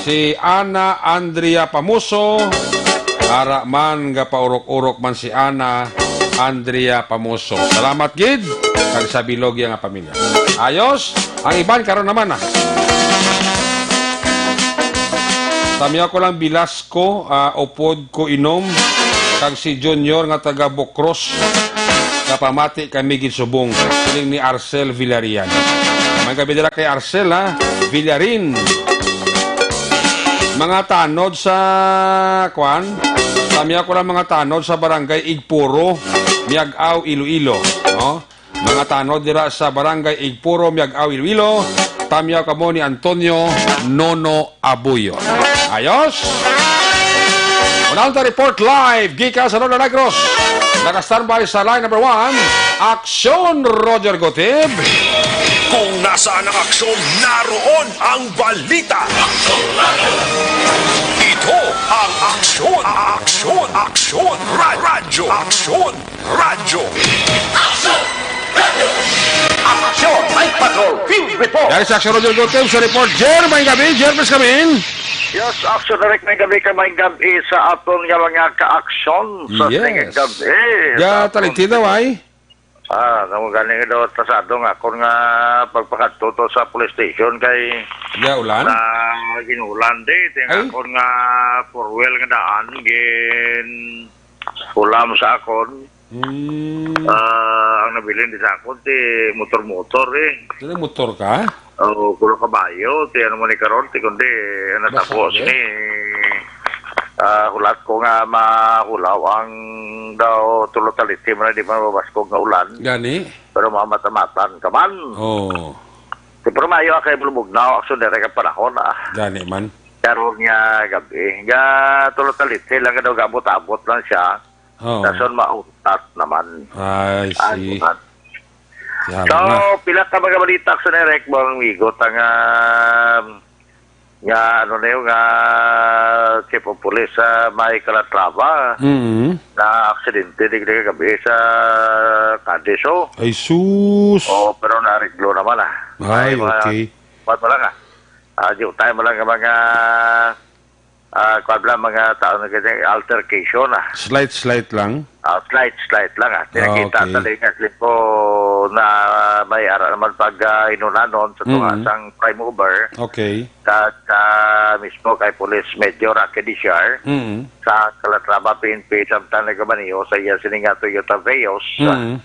Si Ana Andrea Pamuso, ara man, gapaurok-urok man si Ana Andrea Pamuso. Salamat gid, kag sa bilog iya nga pamilya. Ayos, ang iban karon naman, ah. Tamyaw ko lang, Bilas ko, ah, upod ko inom, kag si Junior nga taga Bokros, napamati kami gid subong, siling ni Arcel Villarian. May gabi dira kay Arcel, ha? Villarin. Mga tanod sa, kwan, tamyaw ko lang, mga tanod sa barangay Igpuro, Miag-ao, Iloilo, no? Mga tanod dira sa Barangay Igpuro, Miag-ao, Iloilo, tamyaw kamo ni Antonio Nono Abuyo. Ayos! Unang ta report live gikan sa Lola Negros. Naka-standby sa line number one, Aksyon Roger Gutib. Kung nasaan ang aksyon, naroon ang balita. Ito ang Aksyon, Aksyon, Aksyon, Ra- Radyo, Aksyon. Radyo. Action! Night Patrol Field Report! Dari sa Action Roger Gutib sa report. Jer, may gabi. Jer, please come in. Yes, Action Direct, may gabi ka, may gabi sa aton nga mga ka-action sa Yes. Sining gabi. Ga Sa aton talagti daw, ay? Ah, namo gani nga daw tasado nga akon nga pagpakadto to sa police station kay Ga ulan? Na ginulan di. Ting Ay? Akon nga four-wheel nga daan gin ulam sa akon. Hmm. Ah, ang nabilin di sa akon, ti motor-motor, eh. Dili motor ka? Oo, kulo kabayo, ti ano mo ni karon, ti kundi, ano Basa tapos ba? Ni, ah, hulat ko nga mahulaw ang daw tulo taliti man di man mabaskog nga ulan. Gani? Pero mamata-matan ka man. Oh. Ti pero maayo kay bulubugnaw, action diri ka panahon, ah. Gani man. Karon nga gabi, nga tulo taliti lang nga daw gabot-abot lang siya. Oo. Dason mauntat naman. I see. Ang utat. Yan So, na. Pila ka mga balita sa direct mo ang migot ang, ah, nga ano na yung, ah, chief of police sa may Calatrava Mm. na aksidente di kagabi sa Cadiz, oh. Ay, sus. Oh, pero nareglo naman, ah. Ay, Ay, mga okay. Kuwan mo lang, ah. Ah, di tayo mo lang ang mga Ah, kuwan lang, mga tao na ganyan, altercation, ah. Slight, slight lang? Ah, slight, slight lang, ah. Pinakita Okay. talaga nga slip ko na may ara naman pag, ah, inunanon sa tunga Mm. sang prime mover. Okay. Sa, sa mismo kay Police Major Rocky Diciar, Mm. sa Calatrava P N P, samtang nagabaniyo sa iya sini nga Toyota Vios, ah, Mm.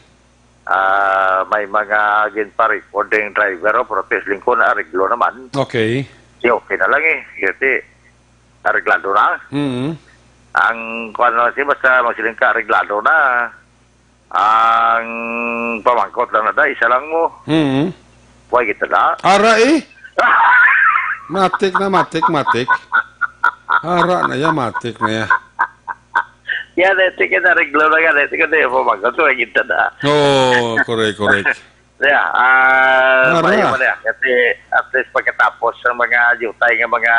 ah, may mga ginpa-record ang driver, oh, pero tis lingkod na ariglo naman. Okay. Di okay na lang, eh. Kasi areglado na. Mm. Ang kuwan lang siya, basta magsiling ka, areglado na. Ang pamangkot lang na da, isa lang mo. Mm. Why kita na? Ara, eh. Matik na, matik, matik. Ara na ya, matik na ya. Yan, eh, sige, nareglo na yan, eh. Sige, na yung pamangkot, why kita na? Oo, correct, correct. Yeah, ah, Ara. Mayo man yan. Kasi at least pagkatapos ng mga jutay nga mga,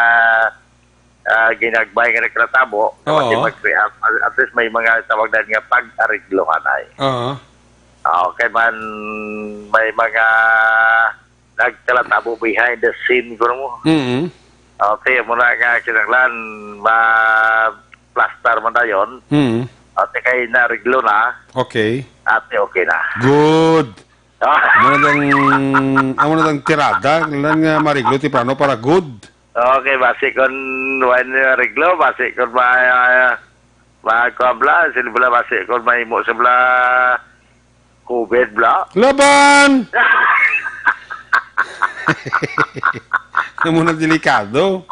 ah, ginagbay nga nagtratabo, Oo. Kasi mag-, at least may mga tawag na nga pag-ariglohan ay. Oo. Ah, okay man, may mga nagtratabo behind the scene, kuno mo. Mm. Okay, muna nga kinahanglan ma-plaster man dayon. Mm. Ate kay nareglo na. Okay. Ate okay na. Good. Amo na lang, amo na lang tirada, lang nga mariglo ti plano para good. Okay, basi kon wala na reglo, basi kon ma-, ma-, kuwan bla, sila bla, basi kon mahimo sa bla, covid bla. Laban! Amo na delikado.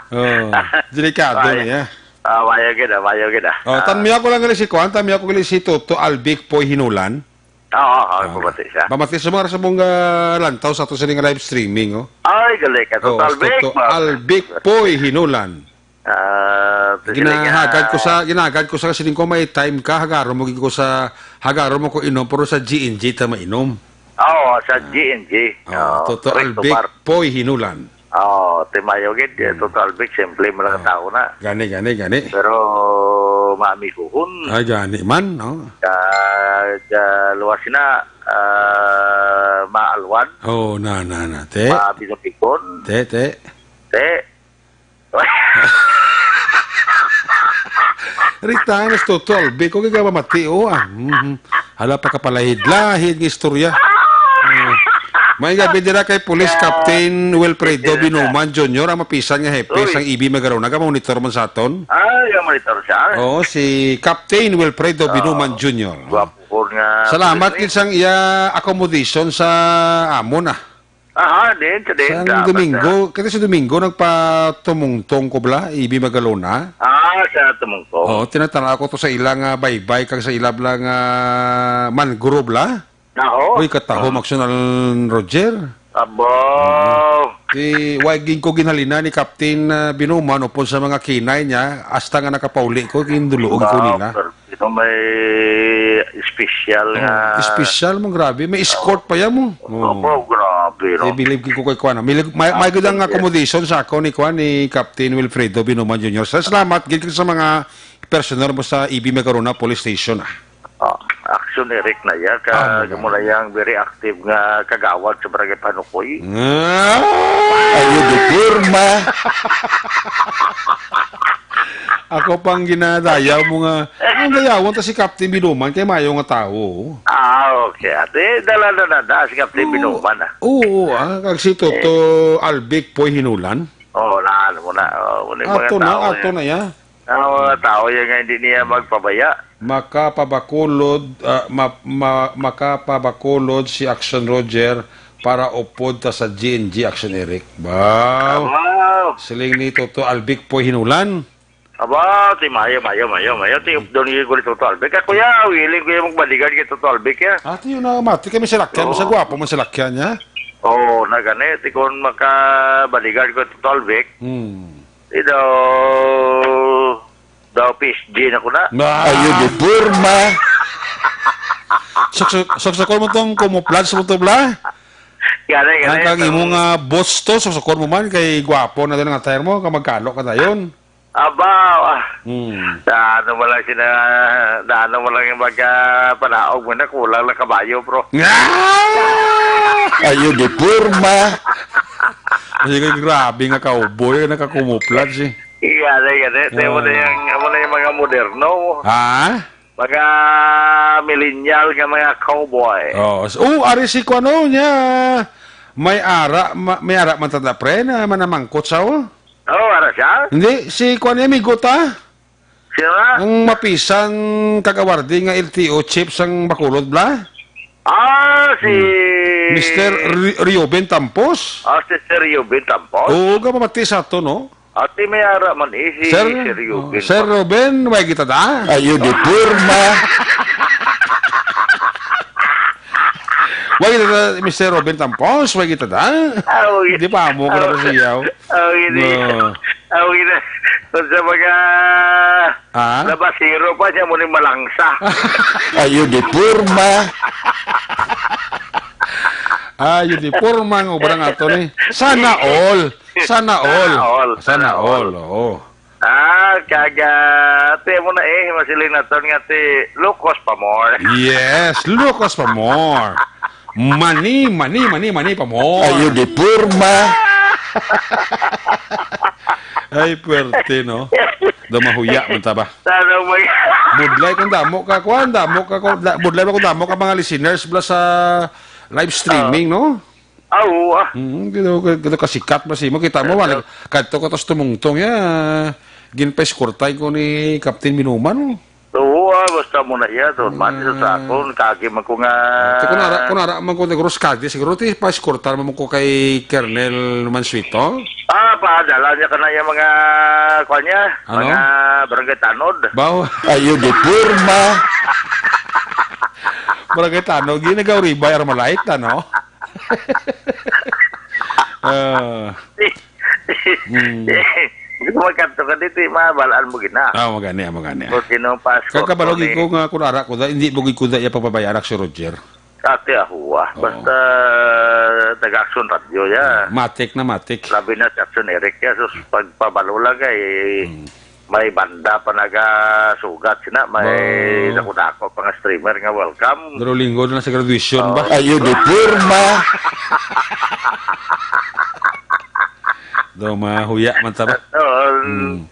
Oh, delikado Ay. na ya. Ah, mayo gid, ah, mayo gid, ah. Oh, Ah. Tanmi ako lang gali si kuwan, tanmi ako gali si Toto Albic Poy Hinulan. Oo, oo, Ah, pamati siya. Pamati sa mga sa mong, ah, lantaw sa ato sining live streaming, oh. Ay, galing ka, Oh, Toto Albic, Toto ma- Albic Poy Hinulan. Ah, ito sila Ginahagad nga. ko sa, ginahagad ko sa sining ko may time ka, hagaro mo gid ko sa, hagaro mo ko inom, pero sa G N G ta mainom. Oo, sa Ah. G N G. Oh, Oo, Toto correct, Albic Omar. Poy Hinulan. Oh, ti mayo gid, eh, Mm. Toto Albic, simple mo lang Oh. tao na. Gani, gani, gani. Pero maamiguhon. Ay, gani man, no? Ka, ka, luwas na, ah, maalwan, Oh, na, na, na. Te, mabinukikon. Te, te. Te. Rita, mas Toto Albi, kung ikaw mamati, oh, ah. Mhm. Hala, pa kapalahid-lahid nga istorya. Oh. May gabi dira kay Police Captain Wilfredo Binuman Junior, ang mapisan nga hepe Uy. sang E B Magarona, ka monitor man sa aton. Ah, yung monitor siya. Oo, si Captain Wilfredo Binuman Junior. Gwapo ko nga Salamat presidente. gid sang iya accommodation sa amon, ah. Aha, din, sa din, Sang sa Domingo, kasi sa Domingo nagpatumungtong ko bala, E B Magalona. Ah, sa Tumungtong. Oo, tinatanaw ko to sa ilang, ah, baybay, kag sa ilang, ah, mangrove la. Nako. Uy, katahom, Action Roger. Abo. Di, wa gid ko ginhalina ni Captain, ah, Binuman upod sa mga kinay niya, hasta nga nakapauli ko, ginduloog ko nila. Pero sino may special Oh, nga special mo, grabe. May escort pa yan mo. Oh. Opo, grabe, no? I believe ko kay Kwan. May, may, may gud ang accommodation sa ako ni Kwan, ni Captain Wilfredo Binuman Junior. Sa salamat, gid sa mga personal mo sa E B Magarona Police Station, ah. Oh, Action Eric na iya, ka, Ah, mo na yang very active nga kagawad sa Barangay Panukoy. Ah! Ayo di pirma. Ako pang ginadayaw mo nga, ang dayawan ta si Captain Binuman kay mayo nga tawo. Ah, okay. Ate, dala na na, na si Captain Oo. Binuman, ah. Oo, ah, kag si Toto Albic Poy Hinulan. Oo, na, ano mo na. Oh, muna yung mga Ato na, tao ato yan. na ya. Ang mga tao yan nga hindi niya magpabaya. Makapabakulod, ah, ma-, ma-, makapabakulod si Action Roger para upod ta sa G N G Action Eric. Wow! Wow! Siling ni Toto Albic Poy Hinulan. Aba, ti mayo, mayo, mayo, mayo. Ti updon ni Guli Toto Albic. Ako ya, willing ko yung magbodyguard kay Toto Albic ya. Ah, ti yun na, mati kami sa lakyan. Oo. Mas gwapo man sa lakyan niya. Oo, na gani. Ti kung maka-bodyguard ko Toto Albic, Hmm. Di daw, daw P S G na ko na. Ah. Ayo di porma. Suksok-, suksokon mo tong camouflage mo to, bla? Gani, gani. Ang kang imong, ah, boss to, suksokon mo man kay gwapo na din ang attire mo, ka magkalo ka dayon. Aba, ah. Hmm. Sa ano mo lang sina, sa ano mo lang yung mag, ah, panaog mo na, kulang lang kabayo, bro. Ah! Ayo di porma. Kasi kay grabe nga cowboy, nakakumuplat si. Iya, iya, iya. Amo na Ah. yung, amo na yung mga moderno. Ha? Mga millennial nga mga cowboy. Oh, s-, oh, ari si kuan, oh, niya. May ara, ma-, may ara man tanda, pre, na manamangkot sa, oh. Oh, ara siya? Hindi, si kuan, amigo ta. Sino nga? Ang mapisan kag awarding nga L T O chief sang Bacolod, bla? Ah, si Hmm. Mister Ri-, Reuben Tampos? Ah, si Sir Reuben Tampos? Oo, ka pamati sa ato, no? Ati may ara man eh, si Sir, Sir Reuben oh, Sir Tampos. Reuben, way kita da? Ayo di porma. Way kita da, Mister Reuben Tampos, way kita da? Ah, way. Di pa mo ko Ah, na siyaw. Ah, way, di. No. Ah, way na. Kung sa mga Ah? labasero pa siya, muna malangsa. Ayo di porma. Ayo di porma ang obra nga to ni. Sana all. Sana all. Sana all. Sana Sana all, all. Oo. Ah, kaga, te mo na eh, masiling naton nga ti, locos pa more. Yes, locos pa more. Mani, mani, mani, mani pa more. Ayo di porma. Ay, puwerte, no? Daw mahuya man ta ba? Sana mag- Budlay kung damo ka, kuwan, damo ka, kung da-, budlay ba kung damo ka mga listeners bala sa live streaming, no? Ah, oo, ah. Mm, gito, gito kasikat ba si mo? Kita mo, Yes, wala, sir. kadto ka tos tumungtong ya. Ginpaiskurtay ko ni Captain Binuman, oh. Oo, ah, basta mo na iya, so, man, sa Ah. sakon, kagi man ko nga Ti kun ara, kun ara man ko negros kagi, siguro ti paiskurtar man ko kay Colonel Mansueto. Ah, padala niya ka na yung mga, kuwan niya, Ano? mga barangay tanod. Baw. Ayo di porma. Barangay Tanod, ginagaw ribay, Armalite, ano? Ah. Mm. Magkanto ka dito, eh, mabalaan mo gina. Ah, magani, ah, magani, ah. Kung sino ang Pasko, Kakabalog kung ko nga, kung ara ko da, hindi mo gid ko da iya papabayaan, si Roger. Ate, ahuwa. Oo. Basta, taga-Action Radio, ya. Matik na matik. Labi na si Action Eric, ya. Sus, pagpabalo lang, eh. Mm. May banda pa nagasugat sina, may Ba. dako-dako pa nga streamer nga welcome. Pero linggo na sa graduation ba? Oh. Ayo, di porma. Do, mahuya man ta ba? Dason, Hmm.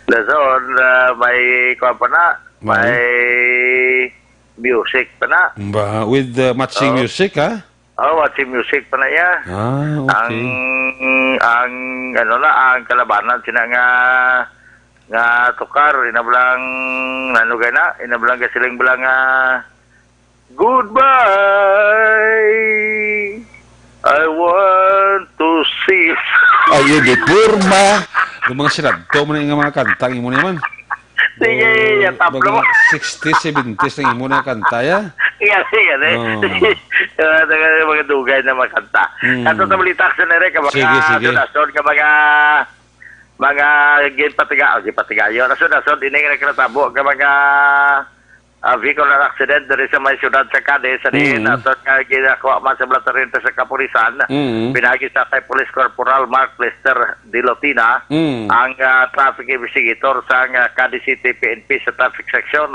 dason, ah, may kuwan pa na, May. may music pa na. Ba, with, uh, matching Oh. music, ha? Oh, matching music pa na iya. Ah, okay. Ang, ang, ano na, ang kalabanan sina nga, nga tukar, inablang, ano gay na, inablang ka siling bala nga, "Goodbye, I want to see." Ayo, di porma. Yung mga sirado mo na yung mga kanta, yung mo naman. Sige, Oh, ya, tapos. Mga sixties, seventies na yung mo na kanta, ya? Iya, sige, eh. Oh. Ah, taga-, mga dugay na mga kanta. Hmm. Ato sa balita, Action Eric, ka mga Sige, sige. sunod-sunod, ka mga, mga ginpatiga-, oh, ginpatigayo. Sunod-sunod, ini nga nagkatabo, ka mga, ah, vehicular accident diri sa may siyudad sa Cadiz, sa diin, Hmm. ato nga ginakuha man sa Blatarente sa kapulisan, Hmm. pinagi sa kay Police Corporal Mark Lester Dilotina, Hmm. ang, ah, traffic investigator sa, ah, Cadiz City P N P sa traffic section.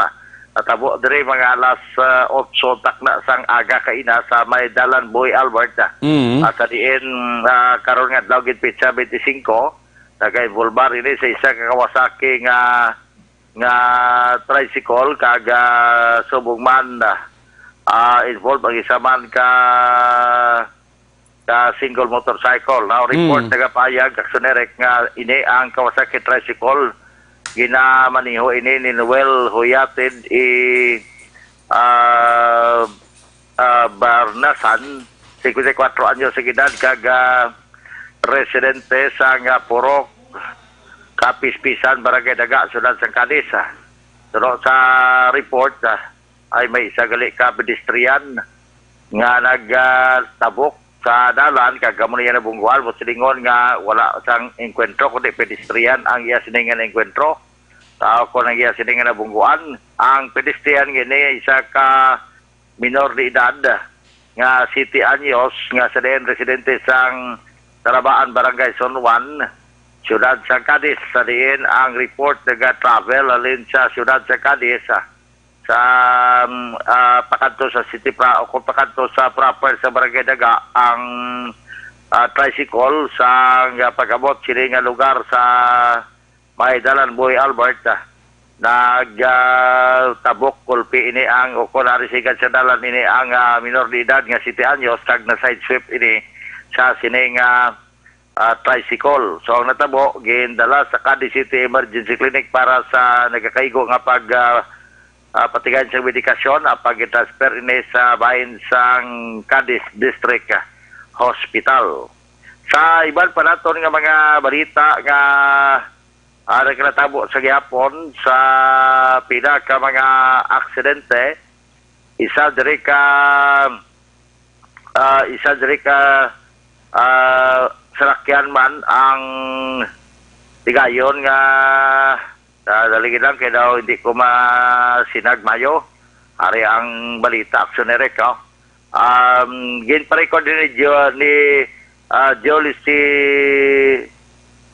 Natabo diri mga alas, ah, otso takna sang aga kaina sa may Dalan Boy Albert. Mm. Ah, sa diin, ah, karon nga adlaw gid petsa twenty-five, nag-involbar ini sa isa ka Kawasaki nga, nga tricycle kag, ah, subong man, ah, involved ang isa man ka ka single motorcycle. Now, report Mm. nagapahayag, Action Eric, nga ini ang Kawasaki tricycle. Ginamaneho ini ni Noel Huyatid i, ah, ah, Barnasan, singkwenta y kuwatro anyos ang edad, kag, ah, residente sa nga Purok, Kapispisan, Barangay Daga, Siyudad sang Cadiz. Suno sa report, ah, ay may isa gali ka pedestrian nga nag, ah, tabok sa dalan, kag amo niya nabungguan, mo silingon nga wala sang engkwentro, kundi pedestrian ang iya sini nga naengkwentro. Tao ko nang iya sini nga nabungguan. Ang pedestrian gini, isa ka minor de edad nga siyete anyos, nga sa diin residente sang Tarabaan, Barangay San Juan, Siyudad sang Cadiz, sa diin ang report naga-travel halin sa siyudad sa Cadiz, ah, sa, um, ah, pakadto sa city pra-, o kung pakadto sa proper sa Barangay Daga ang, ah, tricycle sa, ah, pag-abot sini nga lugar sa may Dalan Boy Albert, ah, nag, ah, tabok, kulpi ini ang, o kung ari sigad sa dalan ini ang, ah, minor de edad nga siyete anyos, kag na-sidesweep ini sa sini nga, ah, tricycle. So, ang natabo, gindala sa Cadiz City Emergency Clinic para sa nagakaigo nga pag, ah, ah, patigayon sa medikasyon, ah, pag-transfer ini sa bahin sang Cadiz District Hospital. Sa iban pa naton nga mga balita nga, ah, nagkatabo sa gihapon sa pila ka mga aksidente, isa diri ka, ah, isa diri ka, ah, salakyan man ang tigayon nga, ah, dali lang kay daw hindi ko masinag mayo. Ari ang balita, Action Eric, oh. Um, ginparecord din ni Jo-, ni, ah, Jolie si,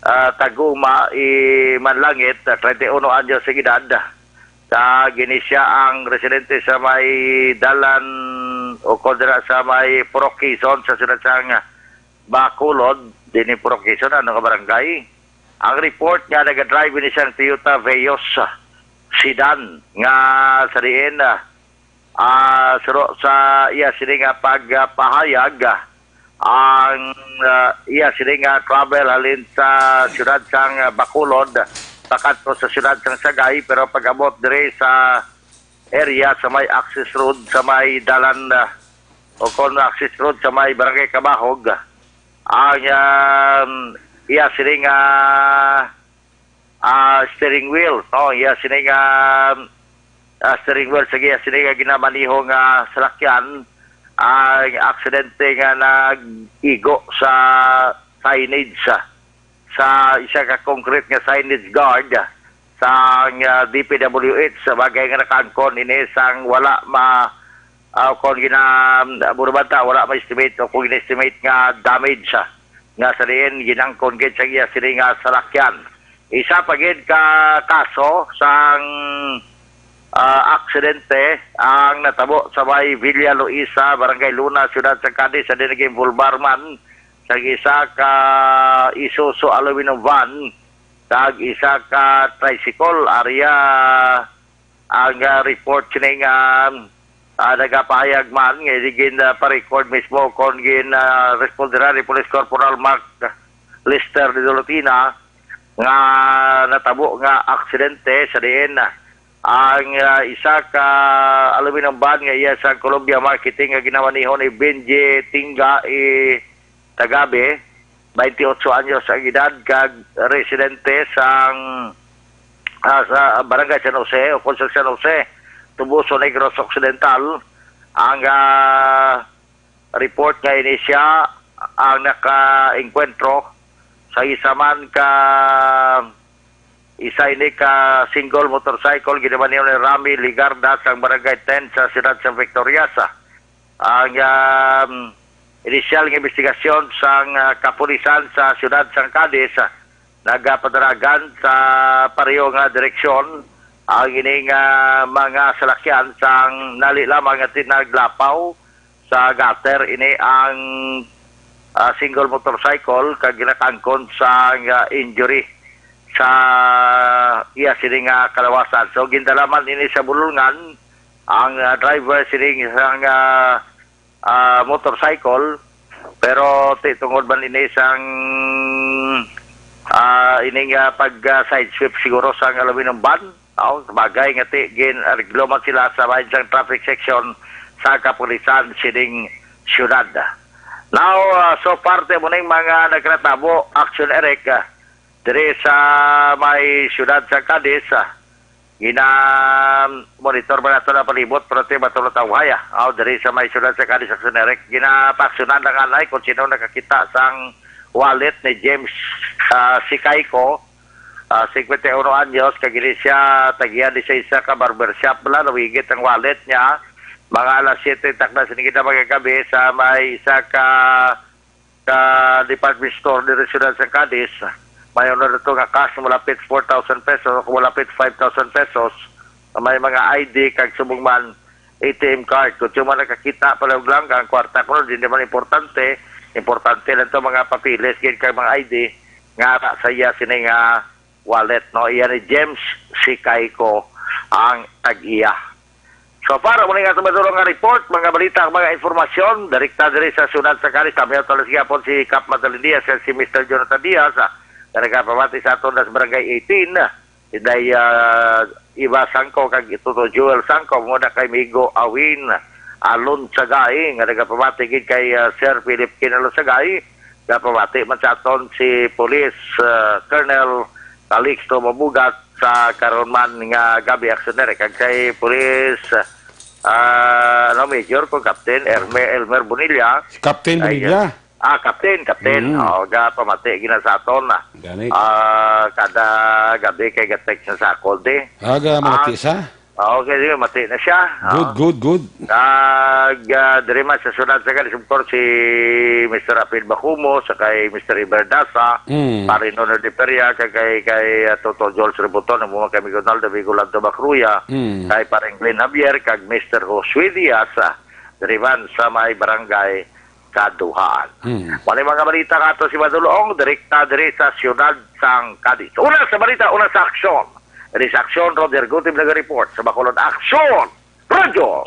ah, Taguma i Manlangit, ah, treinta y uno anyos ang edad. Sa gini siya ang residente sa may dalan o kung dira sa may Purok Quezon sa siyudad sang Bacolod, din yung Purok Quezon, ano nga barangay. Ang report nga nagadrive ni siyang Toyota Vios sedan nga sa diin, ah, ah, suro sa iya sini nga pagpahayag, ah, ang, ah, iya sini nga travel halin sa siyudad sang Bacolod pakadto sa siyudad sang Sagay, pero pag-abot diri sa area sa may access road sa may dalan, ah, o kon access road sa may Barangay Kabahog, ang, um, iya sini nga, ah, steering wheel, no? Iya sini nga, ah, steering wheel, sige, iya sini nga ginamaniho nga salakyan, ang aksidente nga nag-igo sa signage, ah, sa isa ka concrete nga signage guard, ah, sa, ah, D P W H, sa bagay nga nakaangkon ini sang wala ma-, ah, kung gina-, burubanta, wala ma-estimate o kung gina-estimate nga damage, ah, nga sa diin ginangkon gid sa iya sini nga salakyan. Isa pa gid ka kaso sang, ah, aksidente ang natabo sa may Villa Luisa, Barangay Luna, Siyudad sa Cadiz, sa nag-involbar man sa isa ka Isuzu aluminum van kag isa ka tricycle. Area ang, ah, report sini nga, ah, nagapahayag man nga ini gin, ah, pa-record mismo kon gin, ah, responderan ni Police Corporal Mark Lester de Dolotina nga natabo nga aksidente sa diin ang, ah, isa ka aluminum van nga iya sa Columbia Marketing nga ginamaneho ni Benji Tinga i Tagabe, twenty-eight anyos ang edad, kag residente sang, ah, sa Barangay San Jose o Konsehal San Jose, Toboso, Negros Occidental. Ang, ah, report nga ini siya ang nakaengkwentro sa isa man ka isa ini ka single motorcycle ginamaneho ni Rami Ligarda sang Barangay ten sa siyudad sa Victorias. Ang, um, inisyal nga investigasyon sang, ah, kapulisan sa siyudad sang Cadiz, ah, nagapadalagan sa pareho nga direksyon ang ining, ah, mga salakyan sang nali lamang nga tinaglapaw sa gutter ini ang, ah, single motorcycle kag ginakangkon sang, ah, injury sa iya sini nga kalawasan. So, gindala man ini sa bulungan ang, ah, driver sini sang, ah, ah, motorcycle, pero ti tungod man ini sang, ah, ini nga pag, ah, sideswipe siguro sang aluminum van, oh, sabagay nga ti gin-areglo man sila sa bahin sang traffic section sa kapulisan sining siyudad. Now, ah, so parte mo ning mga nagkatabo, Action Eric, ah, diri sa may siyudad sa Cadiz, ah, gina-monitor ba nato na palibot, pero ti matulot ang waya. Aw, diri sa may siyudad sa Cadiz, Action Eric, ginapaaksyonan na nga anay kung sino nakakita sang wallet ni James, ah, Sikayko, ah, singkwenta y uno anyos, kag ini siya tagian di sa isa ka barbershop, bala, nawigit ang wallet niya. Mga alas siyete takna sini gid nga mga gabi sa may isa ka ka department store diri sa siyudad sa Cadiz, may una dito nga cash malapit four thousand pesos o malapit five thousand pesos, may mga I D kag subong man A T M card. Kung siya man nakakita pa lang, lang ang kwarta ko, di naman importante. Importante lang to mga papeles, gid kag mga I D nga sa iya sini nga wallet, no? Iya ni James Sikayko ang tag-iya. So far, muna nga ito madulong nga report, mga balita, mga informasyon, direkta diri sa siyudad sa Cadiz. Kami ang talas gihapon si Kap Madeline Diaz, si Mister Jonathan Diaz, ah, nga nagapamati sa aton sa Barangay eighteen. Inday, ah, Iba Sangko kag Ituto Joel Sangko, muna kay Migo Awin Alon Sagay, nga nagapamati gid kay, ah, Sir Philip Kinalo Sagay. Gapamati man sa aton si Police, ah, Colonel Calixto Mabugat sa karon man nga gabi, Action Eric, kag kay Police, ah, ano, Major, kung Captain Erme-, Elmer Bonilla. Si Captain Ay, Bonilla. Ah, Captain, Captain. Mm. Oh, gapamati gina sa aton na. Gani. Ah, kada gabi kay ga-text na sa akon, di. Aga, malaki Ah, sa? Ah, okay, sige, mati na siya. Good, Ah. good, good. Kag, ah, diri man sa siyudad sa Cadiz, of course, si Mister Apil Bacumo, sa kay Mister Iber Daza, Mm. Pare Nono de Peria, kag kay, kay, ah, Toto Joel Sributon, ang mga kay Amigo Naldo, Amigo Lando Bacruya, Mm. kay Pareng Glenn Javier, kag Mister Josue Diaz, ah, diri man sa may barangay Kaduhaan. Mm. Mao ni mga balita nga ato si Madulong, direkta diri sa siyudad sang Cadiz. Una sa balita, una sa aksyon. Diri sa aksyon, Roger Gutib nag-report sa Bacolod Aksyon. Radyo.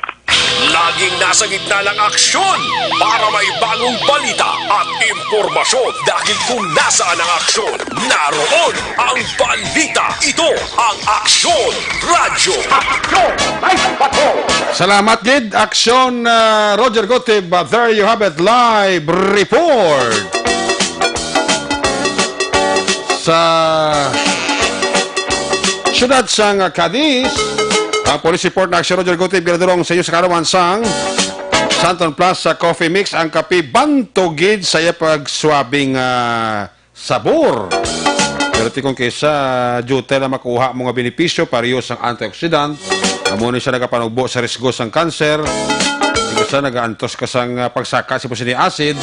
Laging nasa gitna ng aksyon para may bagong balita at impormasyon. Dahil kung nasaan ang aksyon, naroon ang balita. Ito ang Aksyon Radyo. Aksyon! Ay, patrol! Salamat gid, Aksyon, ah, Roger Gotib. Ah, there you have it, live report. Sa siyudad sang Cadiz, ang police report na Aksyon Roger Gutib, ginadurong sa inyo sa kaarawan sang Santon Plus sa Coffee Mix, ang kape bantog gid sa iya pagsuabing, ah, sabor. Pero ti kung kisa duty na makuha mo nga benepisyo, pareho sang antioxidant, amo ni siya nagapanugbo sa risgo sang kanser. Ti kisa nagaantos ka sang, ah, pagsaka sa sini acid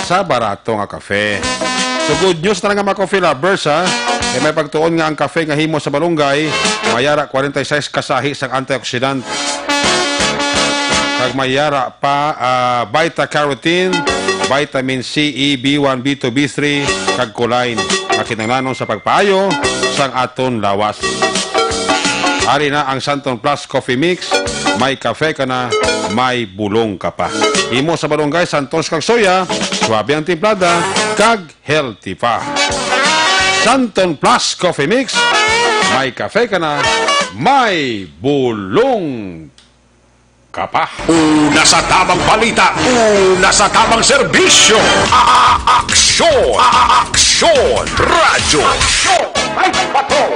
sa barato nga kape. So, good news na nga, mga coffee lovers, ha? Kay may pagtuon nga ang kafe nga himo sa malunggay, may yara forty-six ka sahi sang antioxidant. Kag may yara pa, ah, beta carotene, vitamin C, E, B one, B two, B three, kag choline, nga kinahanglanon sa pagpaayo sang aton lawas. Ari na ang Santon Plus Coffee Mix, may kafe ka na, may bulong ka pa. Himo sa malunggay, Santon kag soya, suabe ang timplada, kag healthy pa. Santon Plus Coffee Mix, may kafe ka na, may bulong ka pa. Una sa tamang balita, una sa tamang serbisyo. A-, a-, aksyon, a-, a-, aksyon, radyo. Aksyon, may patrol.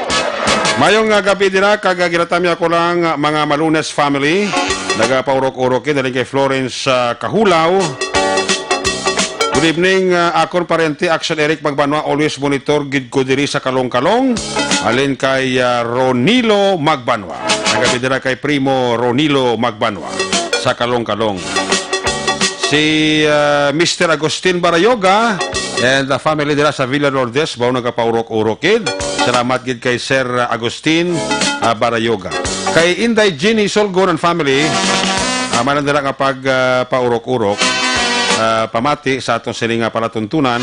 Mayong, ah, gabi dira, kag, ah, ginatamya ko lang, ah, mga Malunes family. Nagapaurok-urok, eh, daling kay Florence, ah, Kahulaw. Good evening, ah, akon parente, Action Eric Magbanwa, always monitor gid ko diri sa Kalong-Kalong. Alin kay, ah, Ronilo Magbanwa. Nagabi dira kay Primo Ronilo Magbanwa sa Kalong-Kalong. Si, ah, Mister Agustin Barayoga and the family dira sa Villa Lourdes, bao nagapaurok-urok gid. Salamat gid kay Sir Agustin, ah, Barayoga. Kay Inday Jeannie Solgon and family, ah, may lang dira nga pag, ah, paurok-urok, ah, pamati sa atong sini nga palatuntunan.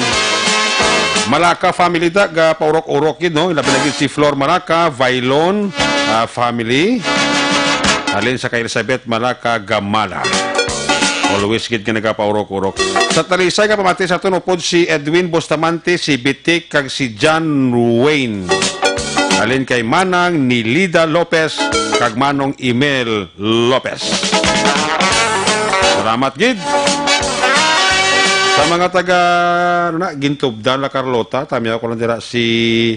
Malaka family ta, ga paurok-urok gid, no? Labi na gid si Flor Malaka, Vailon, ah, family. Alin sa kay Elizabeth Malaka Gamala. Always gid nga nagapaurok-urok. Sa Talisay nga pamati sa aton upod si Edwin Bustamante, si Bitik, kag si John Wayne. Alin kay Manang Nilida Lopez, kag Manong Emil Lopez. Salamat gid. Sa mga taga, ano na, Gintubdan, La Carlota, tamyaw ko lang dira si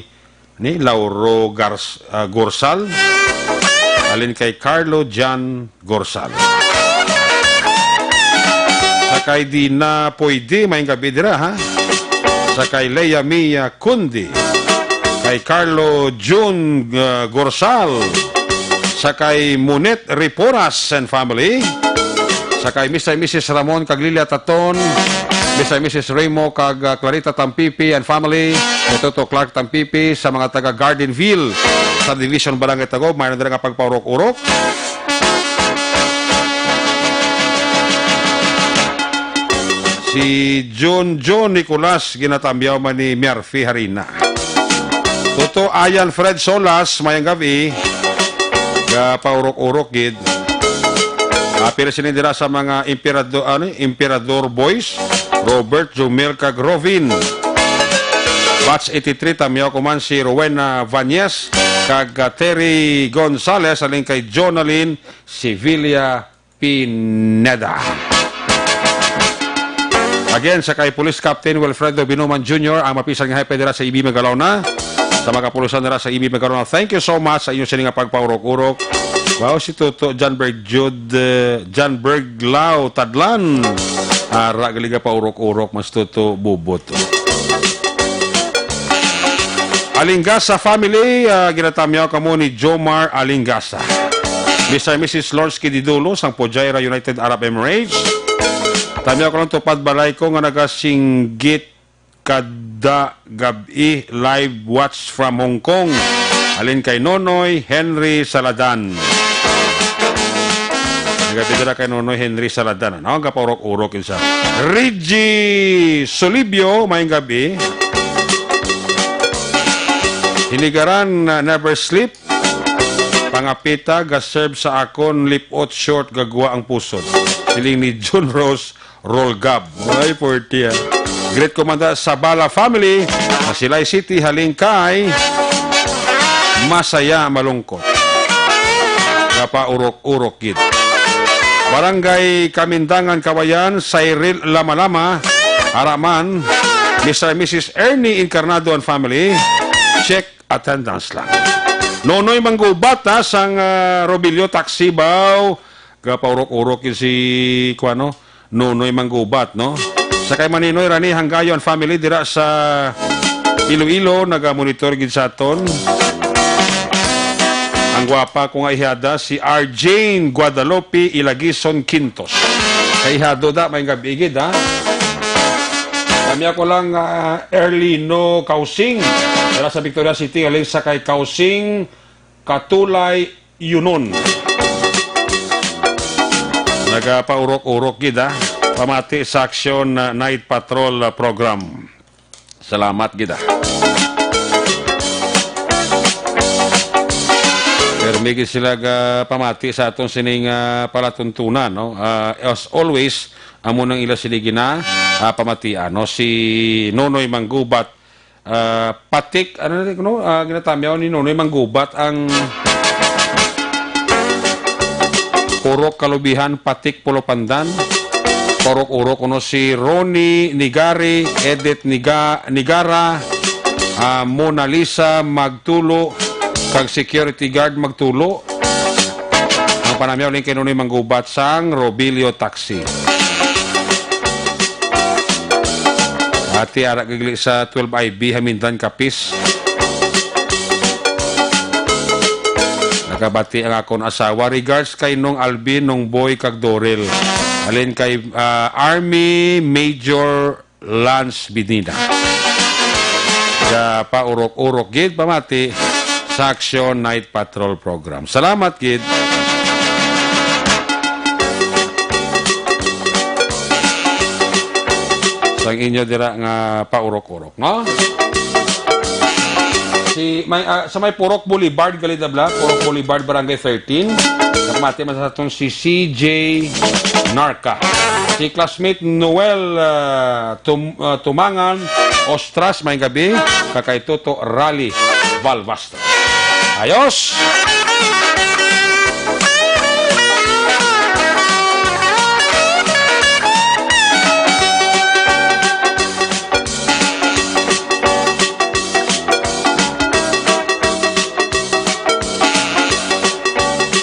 ni Lauro Gars-, ah, Gorsal. Alin kay Carlo John Gorsal. Sa kay Dina Pwede, may gabi dira, ha? Sa kay Lea Mia Kundi. Kay Carlo Jun, ah, Gorsal. Sa kay Munet Riporas and family. Sa kay Mister and Missus Ramon kag Lilia Taton, Mister and Missus Remo kag, ah, Clarita Tampipi and family, kay Toto Clark Tampipi, sa mga taga Gardenville, Subdivision, Barangay Tagob, may na dira nga pagpaurok-urok. Si John John Nicolas, ginatamyaw man ni Murphy Harina. Toto Ayan Fred Solas, mayang gabi. Gapaurok-urok gid. Apil sini dira sa mga emperador, ano, Emperador Boys, Robert, Jomel, kag Rovin. Batch eighty-three, tamyaw ko man si Rowena Vanyes, kag, ah, Terry Gonzalez, alin kay Jonalyn Sevilla Pineda. Again, sa kay Police Captain Wilfredo Binuman Junior, ang mapisan nga hepe dira sa E B Magalona. Sa mga kapulisan dira sa E B Magalona, thank you so much sa inyo sini nga pagpaurok-urok. Wow, si Toto John Berg Jude, eh, John Berg Lao Tadlan. Ara, gali nga paurok-urok, mas Toto Bubot. Alingasa family, ah, ginatamyaw kamo ni Jomar Alingasa. Mister and Missus Lawrence Kididulo sang Fujairah, United Arab Emirates. Tamyaw ko lang, tupad balay ko nga nagasinggit kada gab-i, live watch from Hong Kong. Alin kay Nonoy Henry Saladan. Nagapidala kay Nonoy Henry Saladan. Ano ang kapaurok-urok yun sa Reggie Solibio, mayang gabi. Hinigaran na never sleep. Pangapita, ga-serve sa akon, lip-ot, short, gagwa ang pusod. Siling ni John Rose Rolgab. Ay, forty, ah. Greet ko man da sa Bala family, sa Silay City, halin kay Masaya Malungkot. Kapaurok-urok gid. Barangay Kamindangan, Kawayan, Cyril Lamalama, Araman, Mister and Missus Ernie Encarnado and family. Check attendance lang. Nonoy Manggubat, ha, sang, ah, Robilio Taxi, baw. Gapaurok-urok yun si, kuano, Nonoy Manggubat, no? Sa kay Maninoy Rani Hanggayo and family dira sa Iloilo, naga-monitor gid sa aton. Ang gwapa ko nga ihada, si Arjane Guadalupe Ilagison Quintos. Kay ihado da, may gabi gid, ha? Kami ako lang, ah, Erlino Kausing. Dala sa Victoria City, halin sa kay Kausing Katulay Yunon. Nagapaurok-urok gid, ah. Pamati sa Action, ah, Night Patrol, ah, Program. Salamat gid, ah. Pero may gid sila ga pamati sa aton sining, ah, palatuntunan, no? Ah, as always, amo nang ila sini gina, ah, pamatian, no? Si Nonoy Manggubat, ah, Patik, ano na, no? Ah, ginatamyaw ni Nonoy Manggubat ang Purok Kalubihan, Patik, Pulo Pandan. Purok-urok kuno si Ronnie Nigari, Edith Niga-, Nigara, ah, Mona Lisa Magtulo, kag security guard Magtulo. Ang panamyaw ning kay Nonoy Manggubat sang Robilio Taxi. Ati ara gagli sa twelve I B, Hamindan, Capiz. Nagabati ang akon asawa. Regards kay Nong Alvin, Nong Boy, kag Dorel. Alin kay, ah, Army Major Lance Bidina. Gapaurok-urok gid pamati sa Action Night Patrol Program. Salamat gid. Sang inyo dira nga paurok-urok, no? Si, may, ah, sa may Purok Boulevard, Galidabla, Purok Boulevard, Barangay thirteen. Napamati man sa aton si C J Narca. Si classmate Noel, ah, Tum-, ah, Tumangan Ostras, may gabi, kag kay Toto Rally Valvas. Ayos!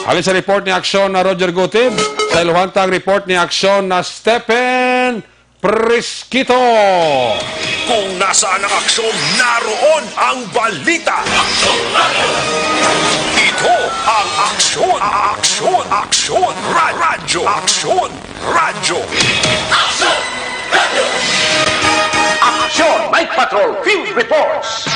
Halin sa report ni Aksyon na Roger Gutib, sa iluhanta ang report ni Aksyon na Stephen Prisquito. Kung nasaan ang aksyon, naroon ang balita. Ito ang Aksyon, Aksyon, Aksyon, Ra-, Radyo, Aksyon, Radyo. Aksyon Night Patrol Field Reports.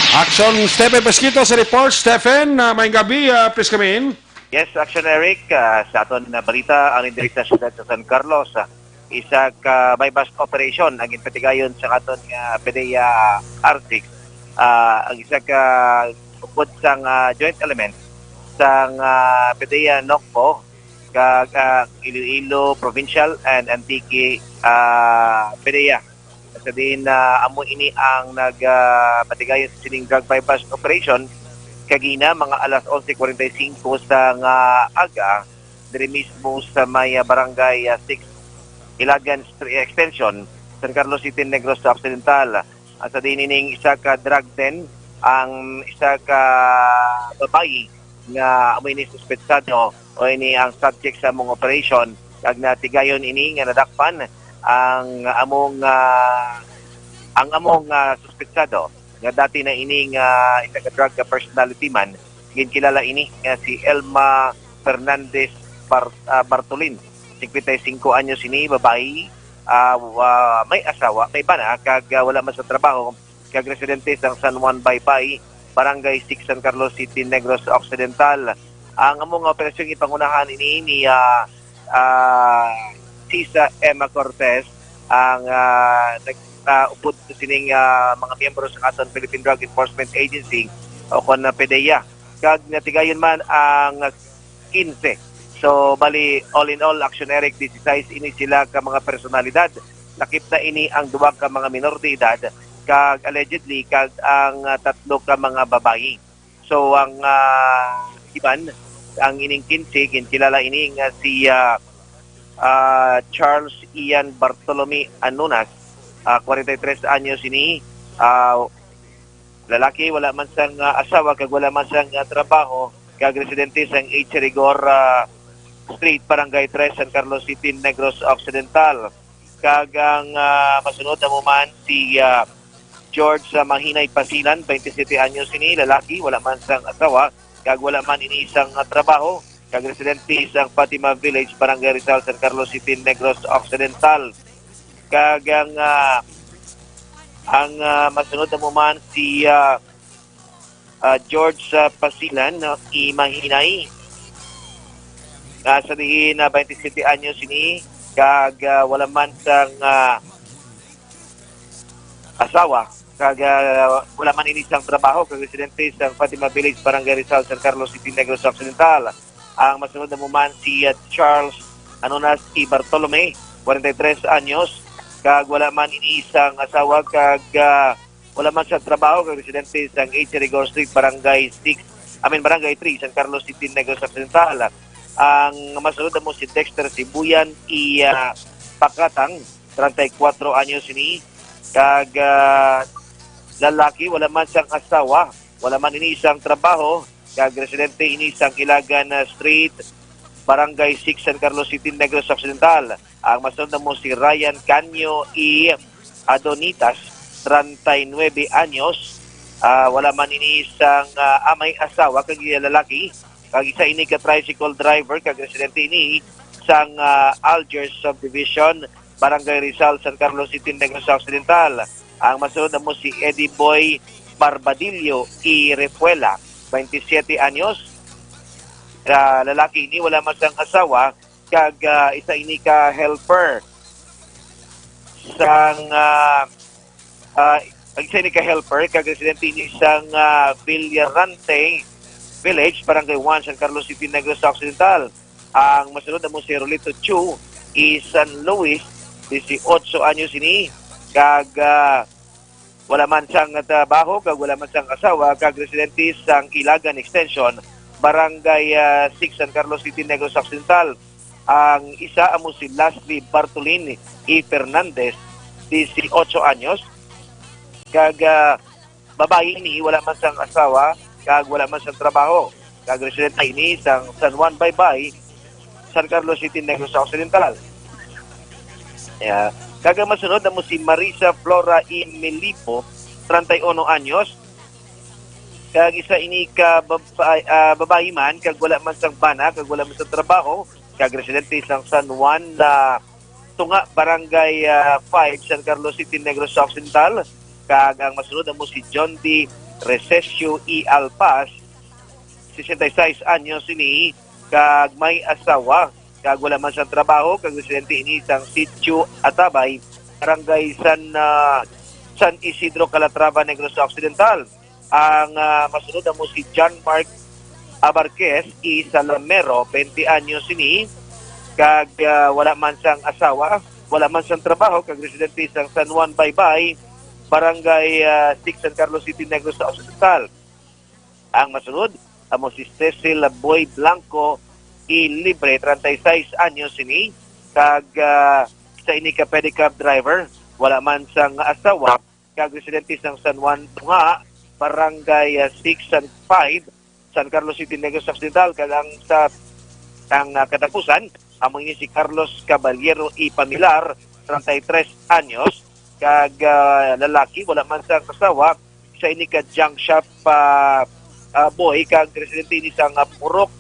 Aksyon, Stephen Prisquito sa report. Stephen, ah, may gabi, ah, please come in. Yes, Action Eric, ah, sa aton na balita, ang diri sa siyudad sa San Carlos, ah, isa ka buy-bust operation ang ginpatigayon sa aton nga PDEA R six. Ah, ang isa ka upod sang, ah, joint element sang, ah, PDEA NOCPO kag, ah, Iloilo Provincial and Antique, ah, PDEA. Sa diin, ah, amo ini ang nag, ah, patigayon sa sining drug buy-bust operation kagina, mga alas onse forty-five sa nga aga, diri mismo sa may, ah, barangay, ah, six Ilagan Str-, Extension, San Carlos City, Negros Occidental. Ah, sa diin ining isa ka drug den, ang isa ka babayi nga amo ini suspetsado o ini ang subject sa among operation, kag natigayon ini nga nadakpan ang among, ah, ang among, ah, suspetsado nga dati na ini nga isa ka drug personality man. Ginkilala ini nga si Elma Fernandez Bar-, ah, Bartolin, singkwenta y singko anyos ini, babayi, ah, wa-, may asawa, may bana, kag, ah, wala man sa trabaho, kag residente sang San Juan Baybay, Barangay six, San Carlos City, Negros Occidental. Ang among operasyon gipangunahan ini ni, ah, ah, Sisa Emma Cortez, ang, ah, nag-, ah, upod sa sining, ah, mga miyembro sa aton Philippine Drug Enforcement Agency o kon na PDEA. Kag natigayon man ang quince. So, bali, all in all, Action Eric, disisais ini sila ka mga personalidad. Lakip na ini ang duwa ka mga minor de edad, kag allegedly, kag ang, ah, tatlo ka mga babayi. So, ang, ah, iban, ang ining quince, ginkilala ini nga si, ah, ah, Charles Ian Bartolome Anunas, ah, forty-three anyos ini, ah, lalaki, wala man sang, ah, asawa, kag wala man sang, ah, trabaho, kag residente sang H. Rigor, ah, Street, Barangay three, San Carlos City, Negros Occidental. Kag ang, ah, masunod amo man si, ah, George, ah, Mahinay Pasilan, twenty-seven anyos ini, lalaki, wala man sang asawa, kag wala man ini sang, ah, trabaho, kag residente sang Fatima Village, Barangay Rizal, San Carlos City, Negros Occidental. Kag ang, ah, ang, ah, masunod na mo man si, ah, ah, George, ah, Pasilan, no, Imahinay. Nga sa diin na twenty-seven anyos ini, kag, ah, wala man sang, ah, asawa, kag, ah, wala man ini sang trabaho, kag residente sa Fatima Village, Barangay Rizal, San Carlos City, Negros Occidental. Ang masunod na mo man si, ah, Charles Anonas I. Bartolome, forty-three anyos, kag wala man ini sang asawa, kag, ah, wala man sang trabaho, kag residente sang eight Rigor Street, Barangay six, I mean, Barangay three, San Carlos City, Negros Occidental. Ang masunod na mo si Dexter Sibuyan I. ah, Pakatang, treinta y cuatro anyos ini, kag, ah, lalaki, wala man sang asawa, wala man ini sang trabaho, kag residente ini sang Ilagan, ah, Street, Barangay six, San Carlos City, Negros Occidental. Ang masunod na mo si Ryan Canyo I. Adonitas, treinta y nueve anyos. Ah, wala man ini sang, ah, amay asawa kag iya lalaki. Kag isa ini ka tricycle driver kag residente ini sang, ah, Algiers Subdivision, Barangay Rizal, San Carlos City, Negros Occidental. Ang masunod na mo si Eddie Boy Barbadillo I. Refuela, twenty-seven anyos. Ah, lalaki ini, wala man sang asawa, kag, ah, isa ini ka helper sang, ah, ah, ang isa ini ka helper kag residente ini sang, ah, Villarante Village, Barangay one, San Carlos City, Negros Occidental. Ang masunod na mo si Rolito Chu I. San Luis, dieciocho anyos ini, kag, ah, wala man sang trabaho kag wala man sang asawa, kag residente sang Ilagan Extension, Barangay, ah, six, San Carlos City, Negros Occidental. Ang isa amo si Leslie Bartolin I. Fernandez, dieciocho anyos, kag, ah, babayi ini, wala man sang asawa kag wala man sang trabaho, kag residente ini sang San Juan Baybay, San Carlos City, Negros Occidental. Yeah. Kag ang masunod na mo si Marisa Flora I. Milipo, treinta y uno anyos, kag isa ini ka bab-, ah, babayi man, kag wala man sang bana, kag wala man sang trabaho, kag residente sang San Juan na Tunga, Barangay, ah, five, San Carlos City, Negros Occidental, kag ang masunod amo si John D. Recesio I. Alpas, sesenta y seis anyos ini, kag may asawa, kag wala man sang trabaho, kag residente ini sang Sitio Atabay, Barangay San, ah, San Isidro, Calatrava, Negros Occidental. Ang, ah, masunod amo si John Mark Abarquez I. Salamero, twenty anyos ini, kag, ah, wala man sang asawa, wala man sang trabaho, kag residente sang San Juan Baybay, Barangay, ah, six, San Carlos City, Negros Occidental. Ang masunod amo si Cecil Boy Blanco I. Libre, treinta y seis anyos ini, kag, ah, sa ini ka pedicab driver, wala man sang asawa, kag residente sang San Juan Tunga, Barangay, ah, six and five, San Carlos City, Negros Occidental, kag ang sa, ang, ah, katapusan, amo ini si Carlos Caballero I. Pamilar, treinta y tres anyos, kag, ah, lalaki, wala man sang asawa, sa ini ka junk shop, ah, ah, boy, kag residente ini sang, ah, Purok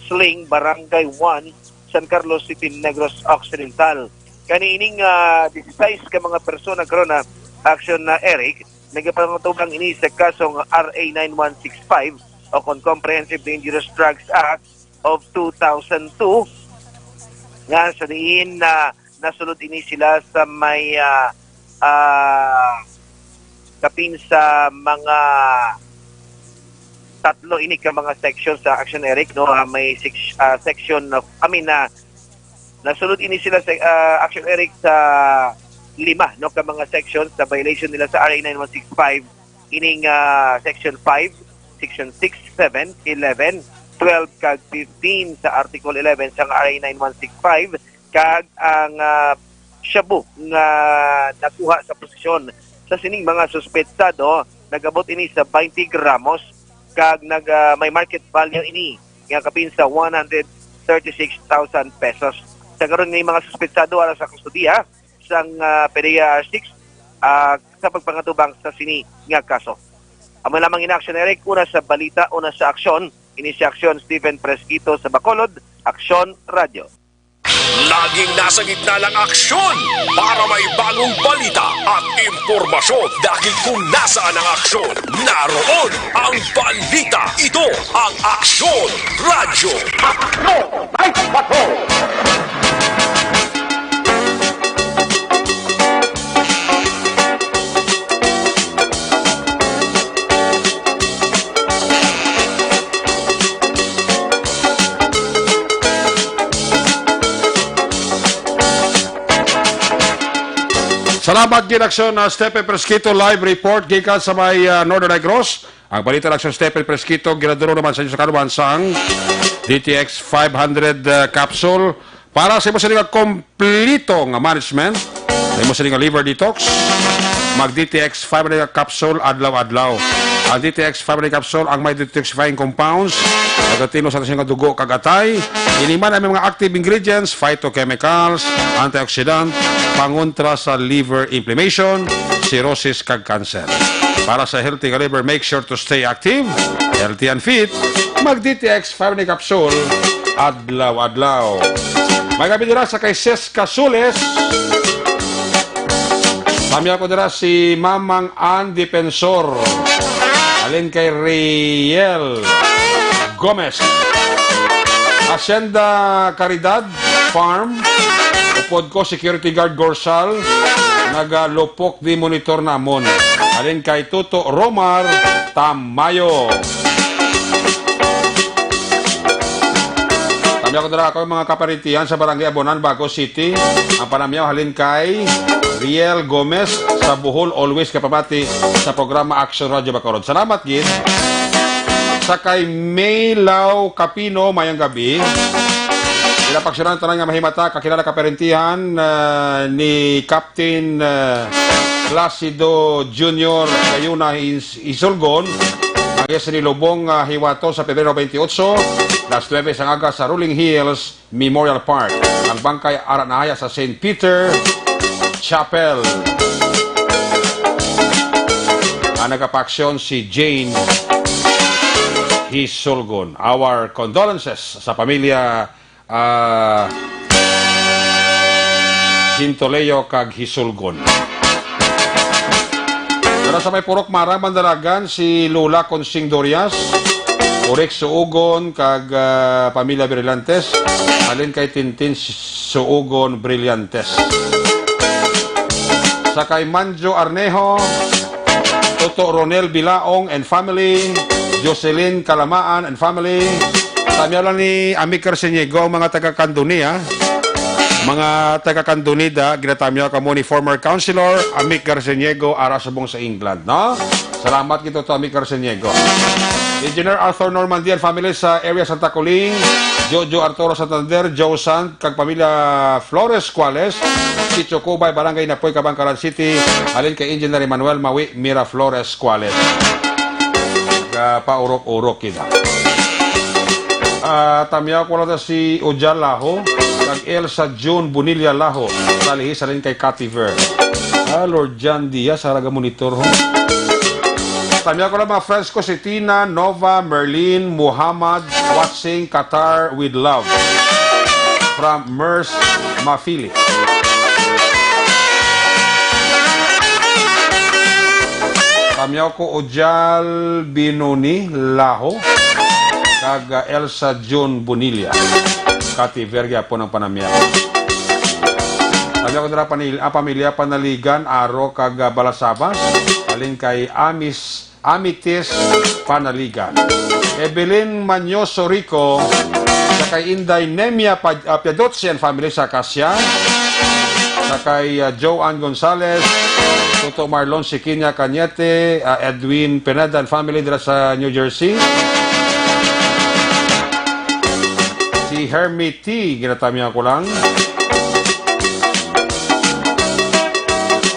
Sling, Barangay one, San Carlos City, Negros Occidental. Kani ining, ah, dieciséis ka mga persona karon na action na, Eric, nagapangutubang ini sa kasong R A nine one six five o kon Comprehensive Dangerous Drugs Act of two thousand two, nga sa diin na nasulod ini sila sa may, ah, ah, kapin sa mga tatlo ini ka mga section sa action, Eric, no? Ah, may sec-, ah, section of, I mean, ah, nasulod ini sila sa, ah, action, Eric, sa lima, no, ka mga section sa violation nila sa R A nine one six five, ining, ah, section five, section six, seven, eleven, twelve, kag fifteen sa article eleven sa R A nine one six five, kag ang, ah, shabu nga nakuha sa posesyon sa sining mga suspetsado nag-abot ini sa twenty gramos, kag nag, ah, may market value ini nga kapin sa one hundred thirty-six thousand pesos. Sa karon, ni mga suspetsado ara sa kustodiya sang, ah, PDEA R six, ah, sa pagpangatubang sa sini nga kaso. Amo lamang in action, Eric, una sa balita, una sa aksyon. Ini si Aksyon Steven Fresquito sa Bacolod, Aksyon Radyo. Laging nasa gitna ng aksyon para may bagong balita at impormasyon, dahil kung nasaan ang aksyon, naroon ang balita. Ito ang Aksyon Radyo. Aksyon! Ay, bato! Salamat gid, Aksyon, ah, Stephen Fresquito, live report gikan sa may, ah, Northern Negros. Ang balita, Aksyon, Stephen Fresquito, ginaduro naman sa inyo sa kaluman sang D T X five hundred, ah, capsule. Para sa imo sini nga kompleto nga management, sa imo sini nga liver detox, mag D T X five hundred nga capsule adlaw-adlaw. Ang D T X five hundred capsule ang may detoxifying compounds, nagatinos sa nga dugo kag atay. Ini man ang mga active ingredients, phytochemicals, antioxidant, pangontra sa liver inflammation, cirrhosis kag cancer. Para sa healthy nga liver, make sure to stay active, healthy and fit. Mag D T X five hundred capsule adlaw-adlaw. May gabi dira sa kay Ses Casules. Tamyaw ko dira si Mamang Ann Defensor. Halin kay Riel Gomez. Hacienda Caridad Farm. Upod ko, security guard Gorsal. Nagalupok di monitor namon. Halin kay Tuto Romar Tamayo. Tamyaw ko dira ako, mga kaparitihan sa Barangay Abonan, Bago City. Ang panamyaw halin kay Riel Gomez sa Bohol, always kapamati sa programa Action Radio Bacolod. Salamat gid. Sa kay Maylaw Capino, mayang gabi. Ila pagsyonan tanan nga mahimata, kakilala, kaparentihan, ah, ni Captain, ah, Placido Junior Gayuna His-, Hisulgon, ang iya sini lubong, ah, hiwato sa Pebrero twenty-eight, las nuebe sang aga sa Rolling Hills Memorial Park. Ang bangkay ara nahaya sa Saint Peter Chapel. Ang nagapaaksyon si Jane Hisulgon. Our condolences sa pamilya, ah, Hintoleo kag Hisulgon. Pero sa may Purok Marang, Mandalagan, si Lola Consing Dorias, Orik Suugon, kag, ah, pamilya Brillantes, halin kay Tintin Suugon Brillantes. Sa kay Manjo Arnejo, Toto Ronel Bilaong and family, Jocelyn Kalamaan and family. Tamyaw lang ni Ami Carceniego ang mga taga Candoni, ha? Mga taga Candoni da, ginatamyaw kamo ni former councilor Ami Carceniego, ara subong sa England, no? Salamat gid to, Ami Carceniego. Engineer Arthur Normandy and family sa area Santa Coling, Jojo Arturo Santander, Joe Sant, kag pamilya Flores Cuales, Chicho Cubay, Barangay Napoy, Kabangkalan City, halin kay Engineer Emmanuel Mawi Miraflores Cuales. Nagapaurok-urok kita. Ah, tamyaw ko lang si Ojal Laho, kag Elsa June Bonilla Laho, sa Lihis, halin kay Cathy Ver. Ah, Lord John Diaz, haraga monitor, ho. Tamyaw ko lang mga friends ko, si Tina, Nova, Merlin, Muhammad, watching Qatar with love. From Mers Mafili. Tamyaw ko Ojal Binoni Laho, kag, ah, Elsa June Bonilla. Cathy Ver gyapon ang panamyaw. Tamyaw ko dira panil-, ang pamilya Panaligan, Aro, kag, ah, Balasabas. Halin kay Amis Amitis Panaligan. Evelyn Manyoso Rico, sa kay Inday Nemia Pa-, ah, Piadochi and family sa Acacia, sa kay, ah, Joanne Gonzalez, Toto Marlon Sikinya Cañete, ah, Edwin Pineda and family dira sa New Jersey. Si Hermie T, ginatamyaw ko lang.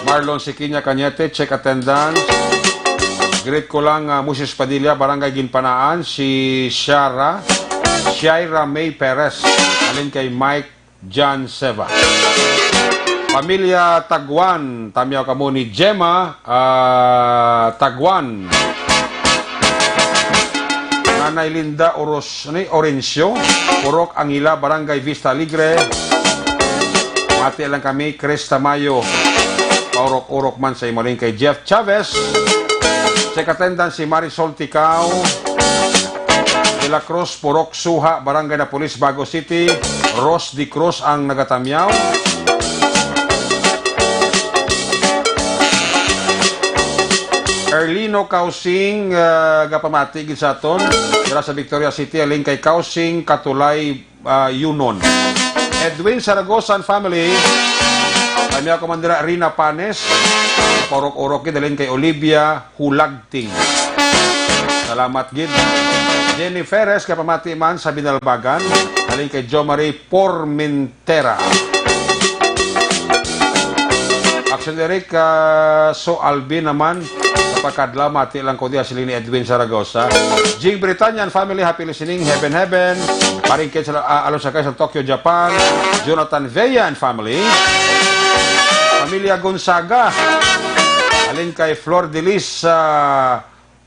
Marlon Sikinya Cañete, check attendance. Greet ko lang, ah, Moses Padilla, Barangay Ginpanaan, si Shara, Shaira May Perez, halin kay Mike John Seva. Pamilya Taguan, tamyaw kamo ni Gemma, ah, Taguan. Nanay Linda Oros-, ni Orencio, Purok Angila, Barangay Vista Alegre. Ati lang kami, Chris Tamayo. Paurok-urok man sa imo, halin kay Jeff Chavez. Check attendance si Marisol Ticao. De la Cruz, Purok Suha, Barangay Napoles, Bago City. Ros de Cruz ang nagatamyaw. Erlino Kausing, ah, gapamati gid sa aton. Dira sa Victoria City, halin kay Kausing Katulay, ah, Yunon. Edwin Saragosa and family. Kami ako man dira, Rina Panes. Paurok-urok gid, halin kay Olivia Hulagting. Salamat gid. Jenny Ferres, kapamati man sa Binalbagan. Halin kay Jo Marie Pormentera. Action Eric, ah, so Alvin naman. Kapakadlaw, mati lang ko diya, sila ni Edwin Saragosa. Jing Britanya and family, happy listening. Heaven, heaven. Paring Kids, ah, Alonso Sakay sa Tokyo, Japan. Jonathan Vea and family. Pamilya Gonzaga. Halin kay Flor Delis sa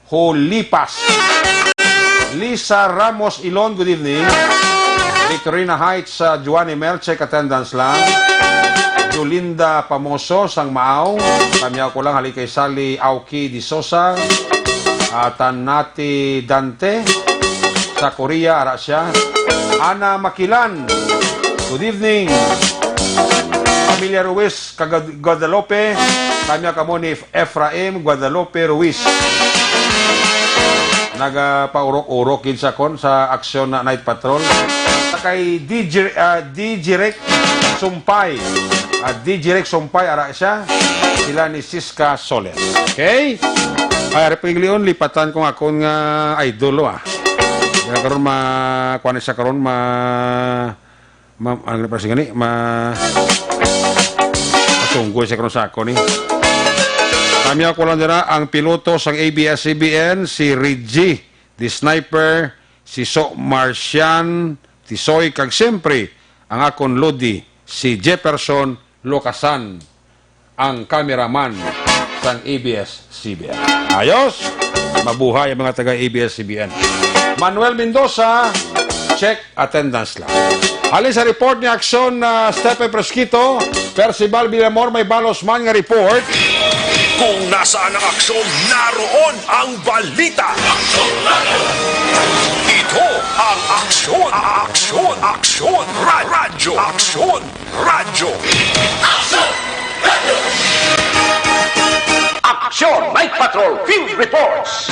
Holipas. Lisa Ramos Ilon, good evening. Victorina Heights, sa Joanny Melchek, attendance lang. Jolinda Pamoso, sang Maaw. Kamyaw ko lang, halin kay Sally Auki de Sosa. Ah, Tanati Dante. Sa Korea, ara siya. Ana Makilan, good evening. Pamilya Ruiz, ka Guad-, Guadalupe. Kamyaw kamo ni Ephraim Guadalupe Ruiz. Nagapaurok-urok gid sa kon sa aksyon na Night Patrol. Sa kay D J, ah, D J Rick Sumpay. Ah, D J Rick Sumpay, ara siya. Sila ni Siska Soles. Okay? Ay, ari pa yung Leon, lipatan ko nga akon nga idol, ah. Kaya karon ma-, kuha na siya karon, ma-, ma-, ano pa siya gani? Ma-, masunggoy siya karon sa akon, eh. Kami ako lang dira, ang piloto sang A B S C B N, si Reggie, the sniper, si So Marcian, Tisoy, kag siyempre, ang akon Lodi, si Jefferson Locasan, ang cameraman sang A B S C B N. Ayos! Mabuhay ang mga taga A B S C B N. Manuel Mendoza, check attendance lang. Halin sa report ni Aksyon, ah, Stephen Fresquito, Percival Villamor, may balos man nga report. Kung nasaan ang aksyon, naroon ang balita. Ito ang Aksyon, Aksyon, Aksyon, Ra-, Radyo, Aksyon, Radyo. Aksyon Night Patrol Field Reports.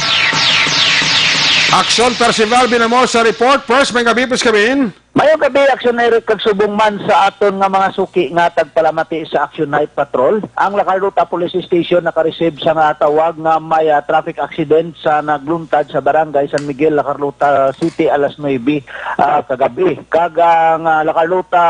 Aksyon, Percival Villamor sa report. First, may gabi, Pres Kabin. Mayong gabi, Aksyon Eric, kag subong man sa aton nga mga suki nga tagpalamati sa Aksyon Night Patrol. Ang La Carlota Police Station naka-receive sa nga tawag nga may, ah, traffic accident sa nagluntad sa Barangay San Miguel, La Carlota City, alas nuebe, ah, kagabi. Kag ang, ah, La Carlota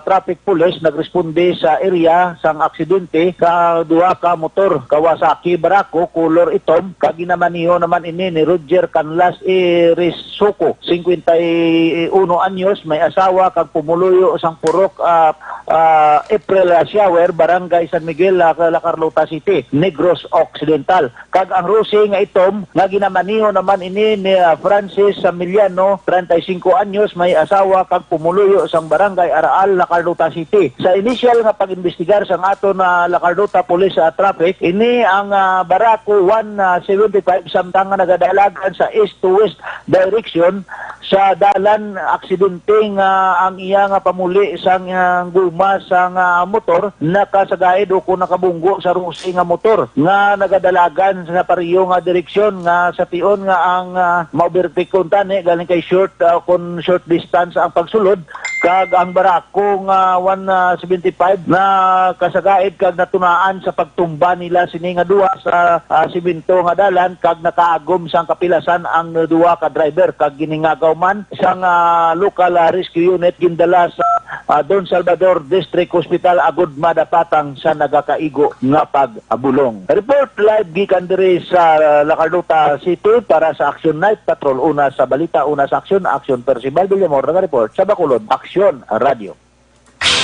Traffic Police nagresponde sa area sang aksidente sa duha ka motor, Kawasaki Barako, color itom, kag ginamaneho naman ini ni Roger Canlas Iris Suko, singkwenta y uno anyos, may asawa kag pumuluyo sang Purok, ah, ah, April, ah, Shower, Barangay San Miguel, ah, La Carlota City, Negros Occidental. Kag ang Rose nga itom nga ginamaneho naman ini ni, ah, Francis Samiliano, treinta y cinco anyos, may asawa kag pumuluyo sang Barangay Araal, La Carlota City. Sa inisyal nga pag-imbestigar sang aton, ah, La Carlota Police, ah, Traffic, ini ang, ah, Barako one seventy-five, samtang nga nagadalagan sa east to west direction, sa dalan, aksidente nga ang iya nga pamuli sang, ah, guma sang, ah, motor nakasagaid o kung nakabunggo sa Rose nga motor nga nagadalagan sa pareho nga direksyon, nga sa tion nga ang, ah, ma-overtake kuntani galing kay short, ah, kung short distance ang pagsulod, kag ang Barako nga one seventy-five nakasagaid kag natunaan sa pagtumba nila sini nga duha sa, ah, simento nga dalan, kag nakaagom sang kapilasan ang duha ka driver, kag giningagaw man sang, ah, local, ah, rescue unit, gindala sa, ah, Don Salvador District Hospital agod madapatan sa nagakaigo nga pag-abulong. Report live gikan diri sa La Carlota City para sa Action Night Patrol. Una sa balita, una sa aksyon, Action, Percival Villamor, naga-report sa Bacolod, Aksyon Radio.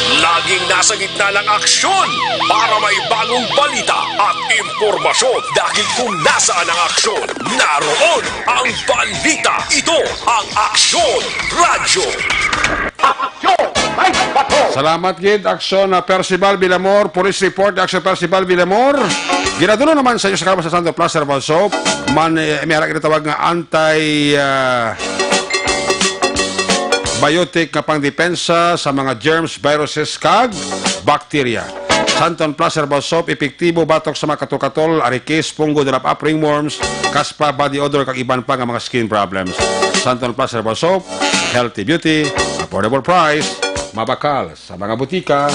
Laging nasa gitna ng aksyon para may bagong balita at impormasyon, dahil kung nasaan ang aksyon, naroon ang balita. Ito ang Aksyon Radyo. Aksyon! May bato! Salamat gid, Aksyon, ah, Percival Villamor. Police report, Aksyon Percival Villamor. Ginadulo naman sa inyo sa kalaman sa Santon Plus Herbal Soap. Man, eh, may ara ginatawag nga anti, ah, biotic nga pangdepensa sa mga germs, viruses, kag bacteria. Santon Plus Herbal Soap, epektibo batok sa mga katol-katol, arikis, punggo, dalap-ap, ringworms, kaspa, body odor, kag iban pa nga mga skin problems. Santon Plus Herbal Soap, healthy beauty, affordable price, mabakal sa mga butika.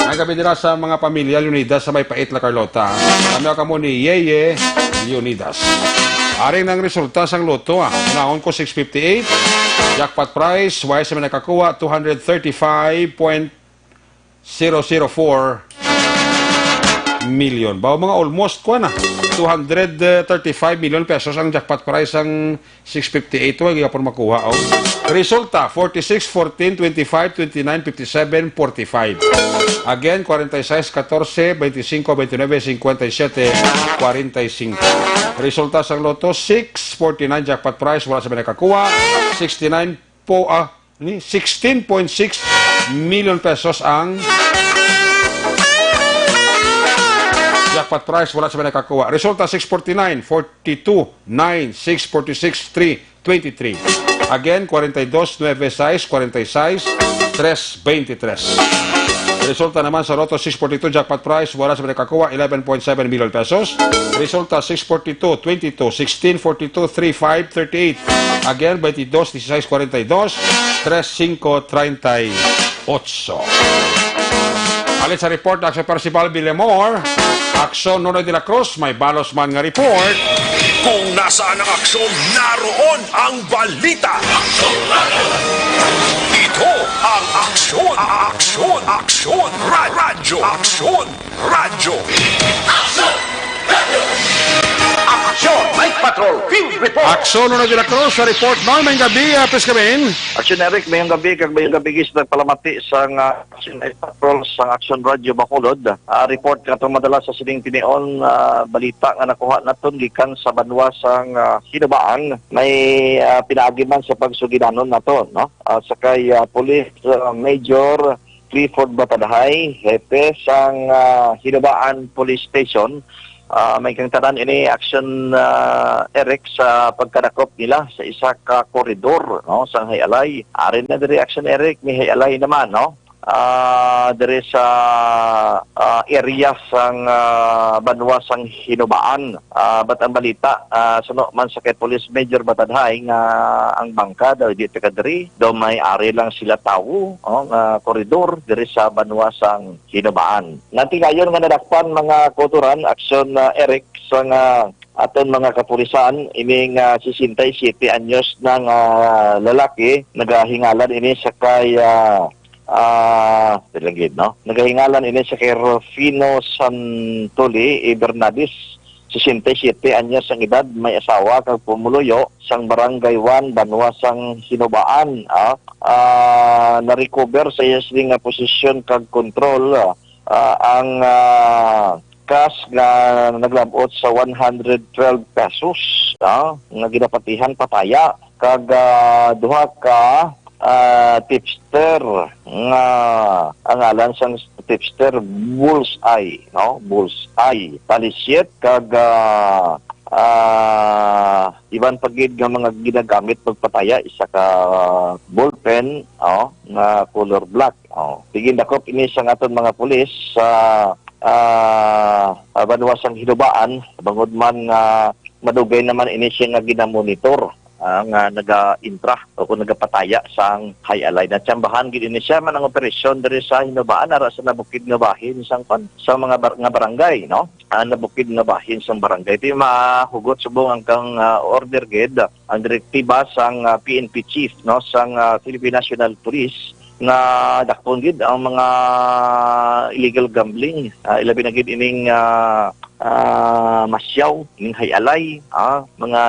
Ang gabi nila sa mga pamilya Leonidas sa may Pait, La Carlota. Kami kamo ni Yeye Leonidas. Aring nang resulta sang loto, ah. Naon ko six fifty-eight. Jackpot prize, wala sa may nakakuha, two hundred thirty-five point zero zero four million. Bawo mga almost, kuwan na, two hundred thirty-five million pesos ang jackpot prize sang six fifty-eight. Wa gyapon makuha, oh. Resulta, forty-six, fourteen, twenty-five, twenty-nine, fifty-seven, forty-five. Again, forty-six, fourteen, twenty-five, twenty-nine, fifty-seven, forty-five. Resulta sang loto, six forty-nine jackpot prize, wala sa may nakakuha. Sixty-nine po, ah, ni sixteen point six million pesos ang jackpot prize, wala sa may nakakuha. Resulta, six forty-nine, forty-two, nine, six, forty-six, three, twenty-three. Again, forty-two, nine, six, forty-six, three, twenty-three. Resulta naman sa Lotto six forty-two jackpot prize, wala sa may nakakuha, eleven point seven million pesos. Resulta, six forty-two, twenty-two, sixteen, forty-two, three, five, thirty-eight. Again, twenty-two, sixteen, forty-two, three, five, thirty-eight. Alit sa report, Aksyon Percival Villamor, Aksyon Nonoy de la Cruz, may balos man nga report. Kung nasaan ang aksyon, naroon ang balita. Ito ang Aksyon, Aksyon, Aksyon, Ra- Radyo, Aksyon, Radyo. Action! Night Patrol Field Report! Aksyon, Nonoy de la Cruz, sa report, Nonoy, may gabi, ah, please come in. Action, Eric, may gabi, kag may gabi gis nagpalamati sa nga Action Night Patrol sa Action Radio Bacolod. Ah, report nga atong madala sa sining tinion, ah, balita nga nakuha naton gikan sa banwa sang, ah, Hinubaan, may, ah, pinaagi man sa pagsugilanon nato, no? Ah, sa kay, ah, Police, ah, Major Clifford Batadhay, hepe sang, ah, Hinubaan Police Station. Ah, may kang tanan ini, Action, ah, Eric, sa pagkadakop nila sa isa ka koridor, no, sang Hay-Alay. Ari na diri, Action Eric, may Hay-Alay naman, no? Ah, diri sa, ah, area sang, ah, banwa sang Hinubaan. Ah, but ang balita, ah, suno man sa kay Police Major Batadhay nga ang bangka daw di taga diri, daw may ari lang sila tawo, oh, nga koridor diri sa banwa sang Hinubaan. Natingayon nga nadakpan, mga kautoran, Action, ah, Eric, sa nga aton mga kapulisan, ining, ah, sesenta y siete anyos na nga lalaki, nagahingalan ini sa kay, ah, ah, dili lang gid, no? Nagahingalan ini sa kay Rufino Santuli y Bernadis, sesenta y siete anyos ang edad, may asawa kag pumuluyo sang Barangay One, banwa sang Hinubaan, ah. Ah, na-recover sa iya sini nga posisyon kag kontrol, ah, ang, ah, cash nga naglab-ot sa one hundred twelve pesos, ah, nga ginapatihan pataya, kag, ah, duha ka, ah, tipster nga ang ngalan sang tipster Bullseye, no? Bullseye, Palisyet, kag, ah, ah, iban pa gid nga mga ginagamit magpataya, isa ka ballpen, oh, nga color black. Oh, gindakop ini sang aton mga pulis sa, ah, ah, banwa sang Hinubaan, bangod man nga madugay naman ini siya nga ginamonitor, ah, nga naga-intra o kung nagapataya sang Hay-Alay. Natsambahan gid ini siya man ang operasyon diri sa Hinubaan, ara sa nabukid nga bahin sang kwan, sa mga bar-, nga barangay, no? Ah, nabukid nga bahin sang barangay. Di mahugot subong ang kang, ah, order gid, ang direktiba sang, ah, P N P chief, no, sang, ah, Philippine National Police, nga dakpon gid ang mga illegal gambling, ah, ilabi na gid ining, ah, ah, masyaw, ining Hay-Alay, ah, mga,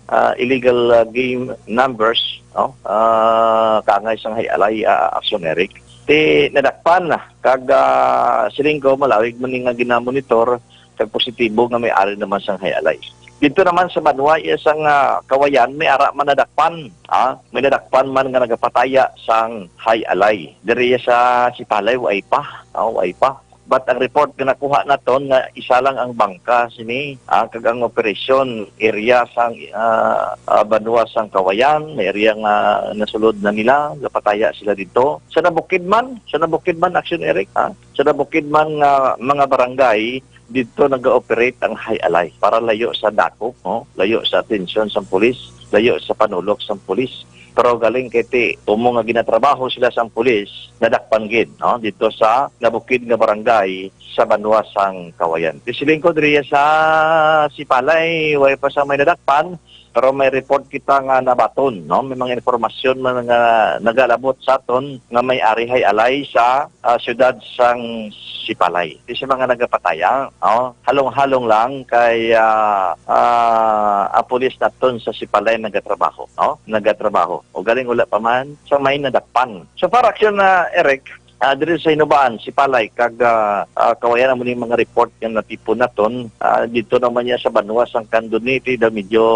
ah, illegal, ah, game numbers, no? Ah, kaangay sang Hay-Alay, ah, Action Eric. Ti nadakpan na kag, ah, siling ko, malawig man ni nga ginamonitor kag positibo nga may ari naman sang Hay-Alay. Dito naman sa banwa iya sang, ah, Kawayan, may ara man nadakpan, ah, may nadakpan man nga nagapataya sang High Alay. Diri sa Sipalay, way pa, ah, way pa. But ang report nga nakuha naton nga isa lang ang bangka sini, ah, kag ang operasyon area sang, ah, ah, banwa sang Kawayan, may area nga nasulod na nila, napataya sila dito. Sa nabukid man, sa nabukid man, Action Eric, ah, sa nabukid man nga mga barangay, dito nag-ooperate ang High Alay para layo sa dakop, no? Layo sa atensyon sang pulis, layo sa panulok sang pulis. Pero galing kay ti, tumo nga ginatrabaho sila sang pulis, nadakpan gid, no? Dito sa nabukid nga barangay sa banwa sang Kawayan. Ti siling ko diri sa Sipalay, way pa sa may nadakpan, pero may report kita nga nabaton, no? May mga impormasyon man nga nagalabot sa aton nga may ari High Alay sa, ah, siyudad sang Sipalay. Ti sa mga nagapataya, no? Halong-halong lang kay, ah, ah, ang pulis naton sa Sipalay nagatrabaho, no? Nagatrabaho. O galing wala pa man sa may nadakpan. So, para aksyon na, Eric, ah, diri sa Hinubaan, Sipalay, kag, ah, ah, Kawayan, amo ni mga report nga natipon naton. Ah, dito naman niya sa banwa sang Candonete, daw medyo,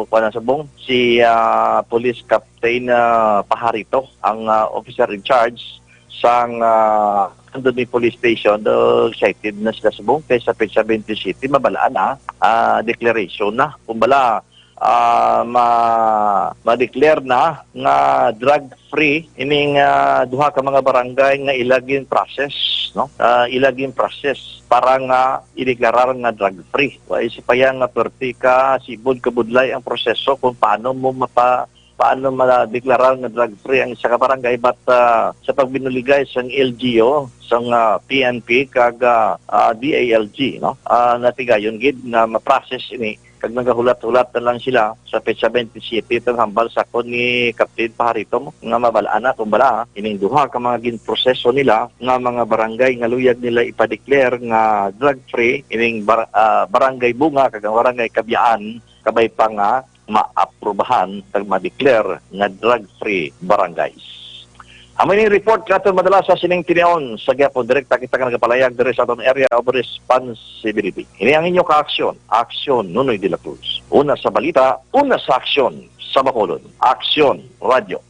kuwan na subong, si, ah, Police Captain, ah, Pajarito, ang, ah, officer in charge sang, ah, Candonete Police Station. Daw excited na sila subong kay sa petsa twenty-seven, mabalaan na, ah, declaration na. Kumbala, ah, ma-, ma-declare na nga drug-free ining, ah, duha ka mga barangay nga ila gin-process, no? Ah, ila gin-process para nga ideklarar nga drug-free. Wa isipaya nga perti ka sibod kabudlay ang proseso kung paano mo mapa-, paano ma-deklarar nga drug-free ang isa ka barangay, but, ah, sa pagbinuligay sang L G U, sang, ah, P N P kag, ah, ah, D I L G, no? Ah, natigayon gid nga ma-process ini. Kag nagahulat-hulat na lang sila sa petsa twenty-seven, itong hambal sa akon ni Captain Pajarito mo, nga mabalaan na kung bala ining duha ka mga ginproseso nila nga mga barangay nga luyag nila ipa-declare nga drug-free, ining bar-, ah, Barangay Bunga kag ang Barangay Kabyaan, kabay pa nga maaprubahan kag ma-declare nga drug-free barangays. Amo ini report nga aton madala sa sining tinion. Sa gihapon, direkta kita nga nagapalayag diri sa aton area of responsibility. Ini ang inyo kaaksyon, Aksyon Nonoy de la Cruz. Una sa balita, una sa aksyon sa Bacolod. Aksyon Radio.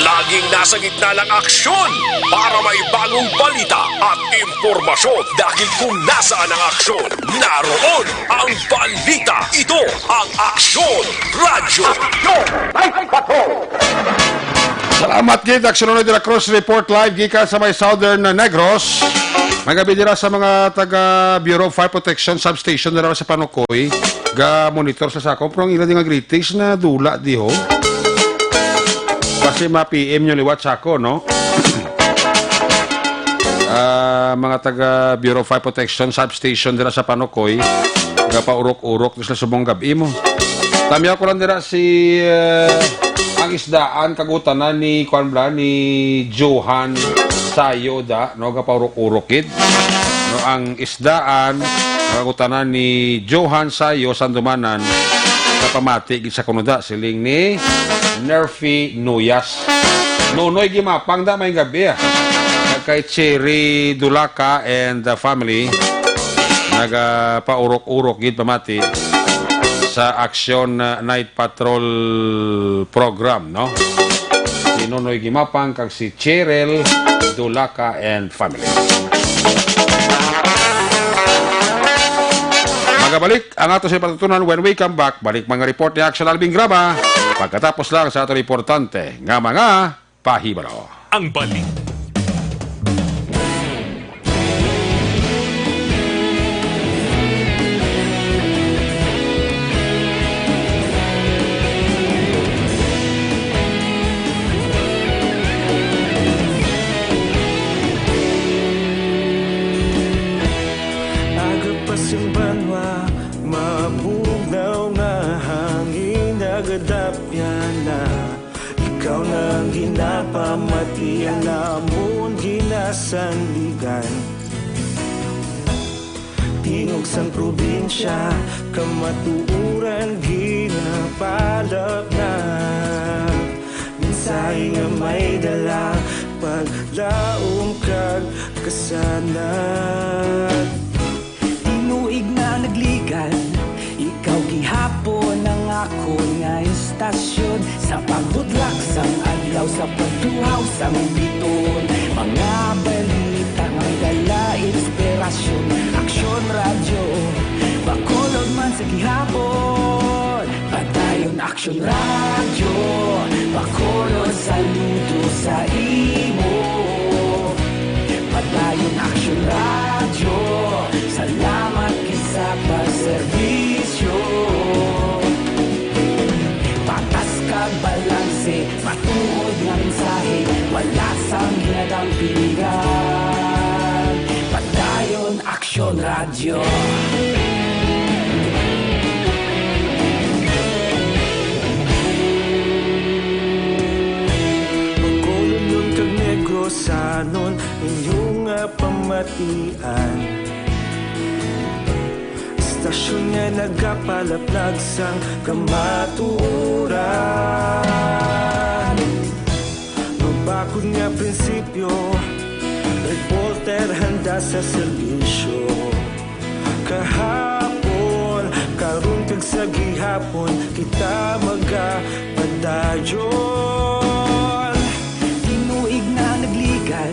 Laging nasa gitna ng aksyon para may bagong balita at impormasyon. Dahil kung nasaan ang aksyon, naroon ang balita. Ito ang Aksyon Radyo. Aksyon! Ay, ay, patrol! Salamat gid, Aksyon Nonoy de la Cruz, report live gikan sa may Southern Negros. May gabi dira sa mga taga Bureau of Fire Protection Substation dira sa Panukoy. Ga-monitor sa sako, pero ang ila di nga greetings na dula di ho. Kasi ma-P M nyo liwat sa ako, no? Ah, mga taga Bureau of Fire Protection Substation dira sa Panukoy, gapaurok-urok sila subong gab-i mo. Tamyaw ko lang dira si, eh, ang isdaan kagutanan ni, kuan bala, ni Johan Sayo da, no, gapaurok-urok gid. No, ang isdaan kagutanan ni Johan Sayo Sandumanan, kapamati gid sa kuno da, siling ni Nerfy Nuyas. Nonoy Gimapang da, may gabi, ah. Kag kay Cherry Dulaca and the family, nagapaurok-urok gid pamati sa Aksyon, uh, Night Patrol program, no? Si Nonoy Gimapang kag si Cheryl Dulaca and family. Magabalik ang ato sa patutunan when we come back. Balik mga report ni Action Alvin Graba pagkatapos lang sa ato importante nga mga pahibalo. Ang balik. Agapas ang banwa, mabugnaw nga hangin, nagadapyan na. Ikaw na ang ginapamati, ang amon ginasandigan. Tingog sang probinsya, kamatuoran ginapalapnag. Mensahe nga may dala, paglaom kag kasanag. Tinuig na nagligad, ikaw giha- Hapon ang akon nga istasyon, sa pagbutlak sang adlaw, sa pagtuhaw sang biton, mga balita nga may dala inspirasyon. Aksyon Radyo, Bacolod man sa gihapon. Padayon Aksyon Radyo, Bacolod, saludo sa imo. Padayon Aksyon Radyo, salamat gid sa pagserbisyo. Patas kag balanse, matuod nga mensahe, wala sang ginadampingan. Padayon Aksyon Radyo. Bacolod kag Negrosanon, inyo nga pamatian. Istasyon nga nagapalaplag sang kamatuoran. Mabakod nga prinsipyo, reporter handa sa serbisyo. Kahapon, karon kag sa gihapon, kita magapadayon. Tinuig na nagligan,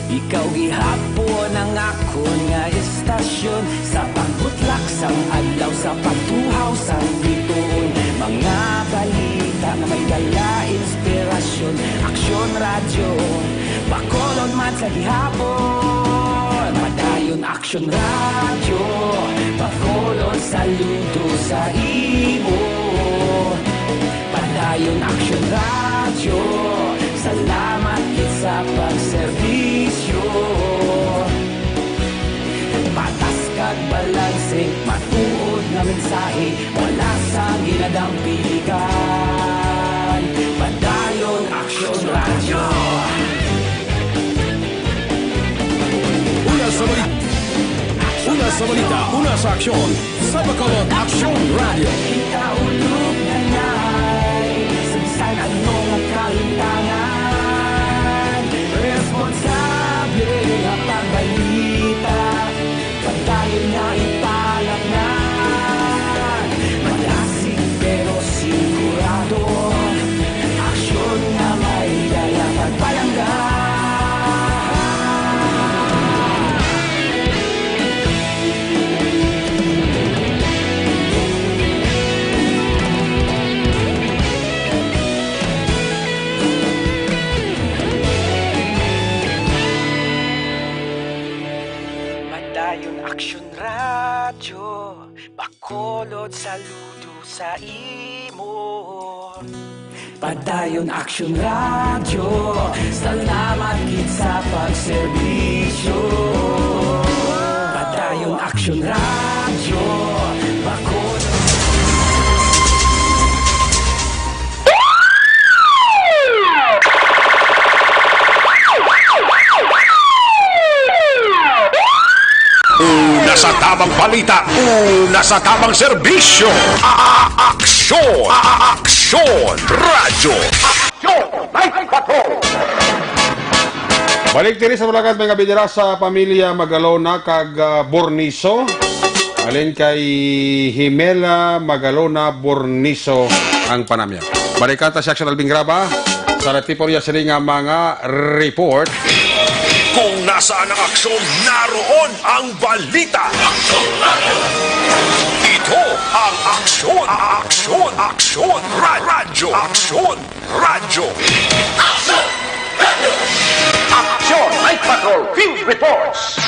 ikaw gihapon ang akon nga istasyon. Sa pagbutlak sang adlaw, sa pagtuhaw sang bituon, mga balita nga may dala inspirasyon. Aksyon Radyo, Bacolod man sa gihapon. Padayon Aksyon Radyo, Bacolod, saludo sa imo. Padayon Aksyon Radyo, salamat gid sa pagserbisyo. Patas kag balanse, matuod nga mensahe, wala sang ginadampingan. Padayon Aksyon Radyo. Una sa balita, una sa balita, una sa aksyon, sa Bacolod Aksyon Radyo. Kita ulog na na'y sa bisan ano nga kalimtangan. Responsable nga pagbalita, pagdayon nga ipalatnan. Malasig pero sigurado, aksyon nga may dala pagpalangga. Padayon Aksyon Radyo, Bacolod, saludo sa imo. Padayon Aksyon Radyo, salamat gid sa pagserbisyo. Padayon Aksyon Radyo, Bacolod. Una sa tabang balita, una sa tabang serbisyo. A-, a-, aksyon, a-, a-, aksyon, radyo, aksyon, night patrol. Balik diri sa Bulacan, mga bidira, sa pamilya Magalona kag, ah, Borniso. Alin kay Himela Magalona Borniso ang panamya. Balikan ta si Aksyon Alvin Graba sa Latipo Ria sini nga mga report. Kung nasaan ang aksyon, naroon ang balita. Ito ang Aksyon, Aksyon, Aksyon, Ra-, Radyo, Aksyon, Radyo. Aksyon! Aksyon! Night Patrol Field Reports!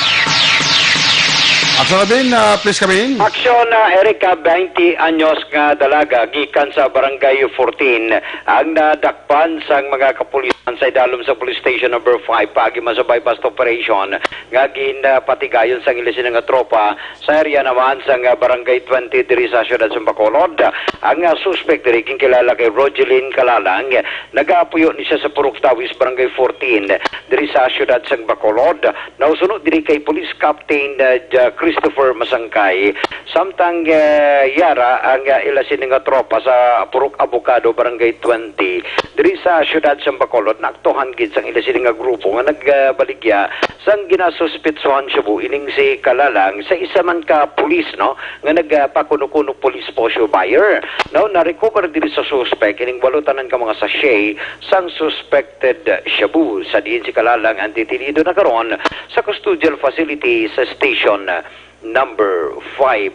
Aksyon Alvin, ah, please come in. Aksyon, ah, Eric, ah, twenty anyos nga dalaga gikan sa Barangay fourteen ang nadakpan sang mga kapulisan sa idalom sa Police Station Number Five paagi man sa buy-bust operation nga ginpatigayon sang ila sina nga tropa sa area naman sang, ah, Barangay twenty diri sa siyudad sa Bacolod. Ang, ah, suspek diri ginkilala kay Rogelin Kalalang, nagaapuyo ni siya sa Purok Tawis, Barangay fourteen diri sa siyudad sang Bacolod. Nausuno diri kay Police Captain, ah, Jack Christopher Masangkay. Samtang, eh, yara ang, eh, ila sini nga tropa sa Purok Abogado, Barangay twenty, diri sa siyudad sa Bacolod, naaktuhan gid sang ila sini nga grupo nga nagbaligya sang ginasuspitsuhan shabu ining si Kalalang sa isa man ka pulis, no, nga nagpakuno-kuno police posho buyer. Now, na-recover diri sa suspek ining walo tanan ka mga sachet sang suspected shabu, sa diin si Kalalang ang detenido na karon sa custodial facility sa station number five.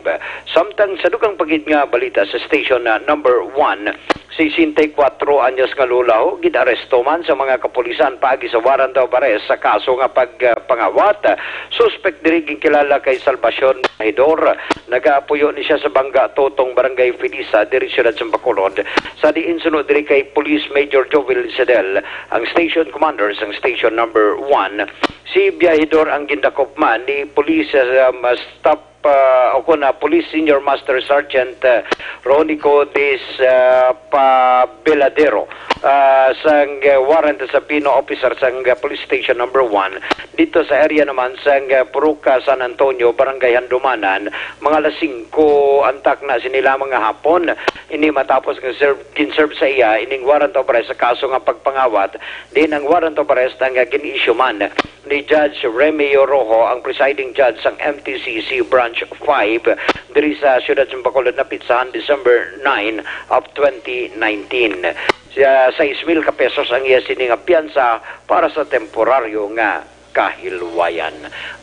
Samtang sa dugang pa gid nga balita sa station na number one, sesenta y kuatro anyos nga lula ho, gid-aresto man sa mga kapulisan paagi sa warrant of arrest sa kaso nga pagpangawat. Suspek diri ginkilala kay Salvacion Hidor. Nagapuyo ni siya sa Bangga Totong, Barangay Felisa, diri siyudad sa Bacolod. Sa diin suno diri kay Police Major Jovel Sedel, ang station commander sang station number one, si Biahidor ang gindakop man ni Police, um, Staff, uh, o kon, uh, Police Senior Master Sergeant, uh, Ronico Dis, uh, Pabeladero, uh, sang, uh, warrant sa Pino officer sang, uh, Police Station number one dito sa area naman sang, uh, Purok San Antonio, Barangay Handumanan, mga alas singko antak na sini lamang nga hapon. Ini matapos nga serve, gin-serve sa iya ining warrant of arrest sa kaso nga pagpangawat, din ang warrant of arrest ang, uh, gin-issue man ni Judge Remio Rojo, ang presiding judge sang M T C C Branch five diri sa siyudad sa Bacolod, napitsahan December nine of twenty nineteen. Sa sais mil ka pesos ang iya sini nga piyansa para sa temporaryo nga kahilwayan.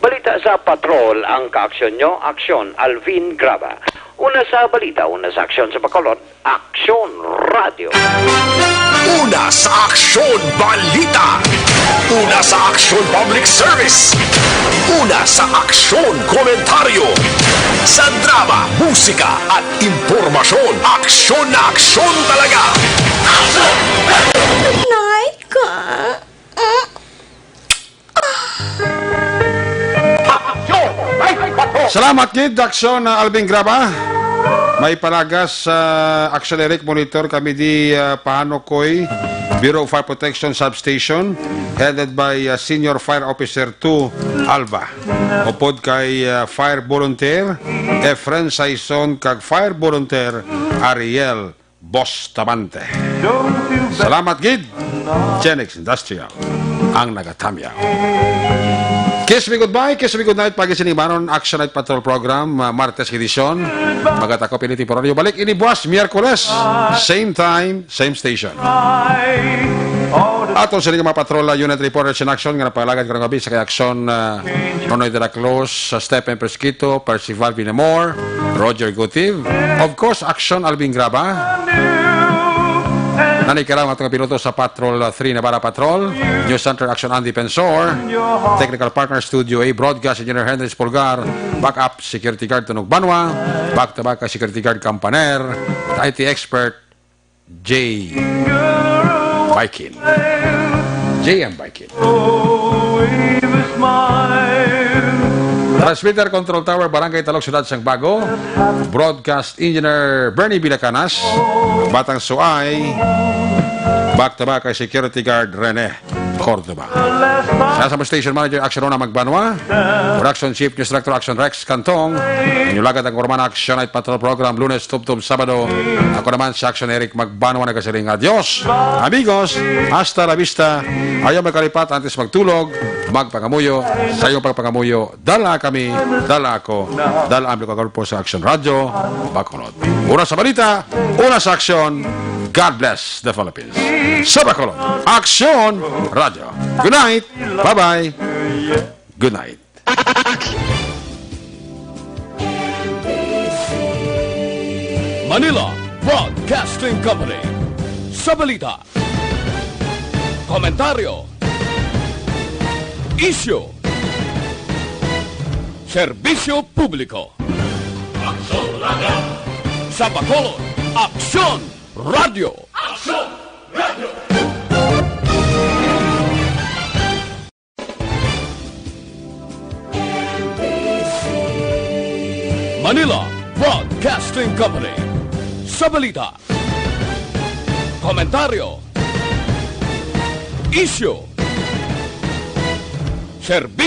Balita sa Patrol, ang kaaksyon nyo, aksyon, Alvin Graba. Una sa balita, una sa aksyon sa Bacolod, Aksyon Radio. Una sa aksyon, balita. Una sa aksyon, public service. Una sa aksyon, komentaryo. Sa drama, musika, at impormasyon, aksyon na aksyon talaga. Night ka. Mm. Salamat gid, Aksyon, uh, Alvin Graba. May panagas sa Aksyon Eric, monitor kami di, uh, Pahanukoy, Bureau of Fire Protection Substation, headed by, uh, Senior Fire Officer two Alva. Upod kay, uh, Fire Volunteer Efren Saison kag Fire Volunteer Ariel Bustamante. Salamat gid, Genix Industrial, ang nagatamyaw. Kiss me goodbye, kiss me goodnight, pagi sini banon, Action Night Patrol Program, uh, Martes edisyon. Magatakop ini temporaryo. Balik ini buwas, Miyerkules. Same time, same station. Aton sini nga mga patrol, uh, unit reporters in action nga napalagad karong gabi sa kay Action, uh, Nonoy de la Cruz, sa Stephen Presquito, Percival Vinamor, Roger Gutiv, of course, Action Alvin Graba. Nanikaraw nga atong piloto sa Patrol, uh, three Navarra Patrol, News Center Action Andy Pensor, Technical Partner Studio A, Broadcast Engineer Henry Spolgar, Backup Security Guard Tunog Banwa, Back to Back Security Guard Campaner, I T Expert J Baikin. J M Baikin. Transmitter Control Tower, Barangay Talog, Siyudad sang Bago. Broadcast Engineer Bernie Villacanas. Batang Suay. Back to Back kay Security Guard Rene Cordova. Sa, sa Station Manager, Action Rona Magbanwa. Production Chief, News Director, Action Rex Cantong. Inyong lagad ang Orman Action Night Patrol Program, Lunes, Tubtob, Sabado. Ako naman si Action Eric Magbanwa, nagasiling, "Adios, amigos, hasta la vista." Ayaw magkalipat antes magtulog, magpangamuyo. Sa iyong pagpangamuyo, dala kami, dala ako, dala ang mga kagrupo sa Action Radio, Bacolod. Una sa balita, una sa aksyon. God bless the Philippines. Sa Bacolod, Action Radio. Good night. Bye-bye. Good night. Manila Broadcasting Company. Sa balita, komentaryo, isyu, serbisyo publiko. Aksyon Radio. Sa Bacolod, Aksyon Radio. Aksyon Radio. Manila Broadcasting Company. Sa balita, komentaryo, isyu, serbisyo.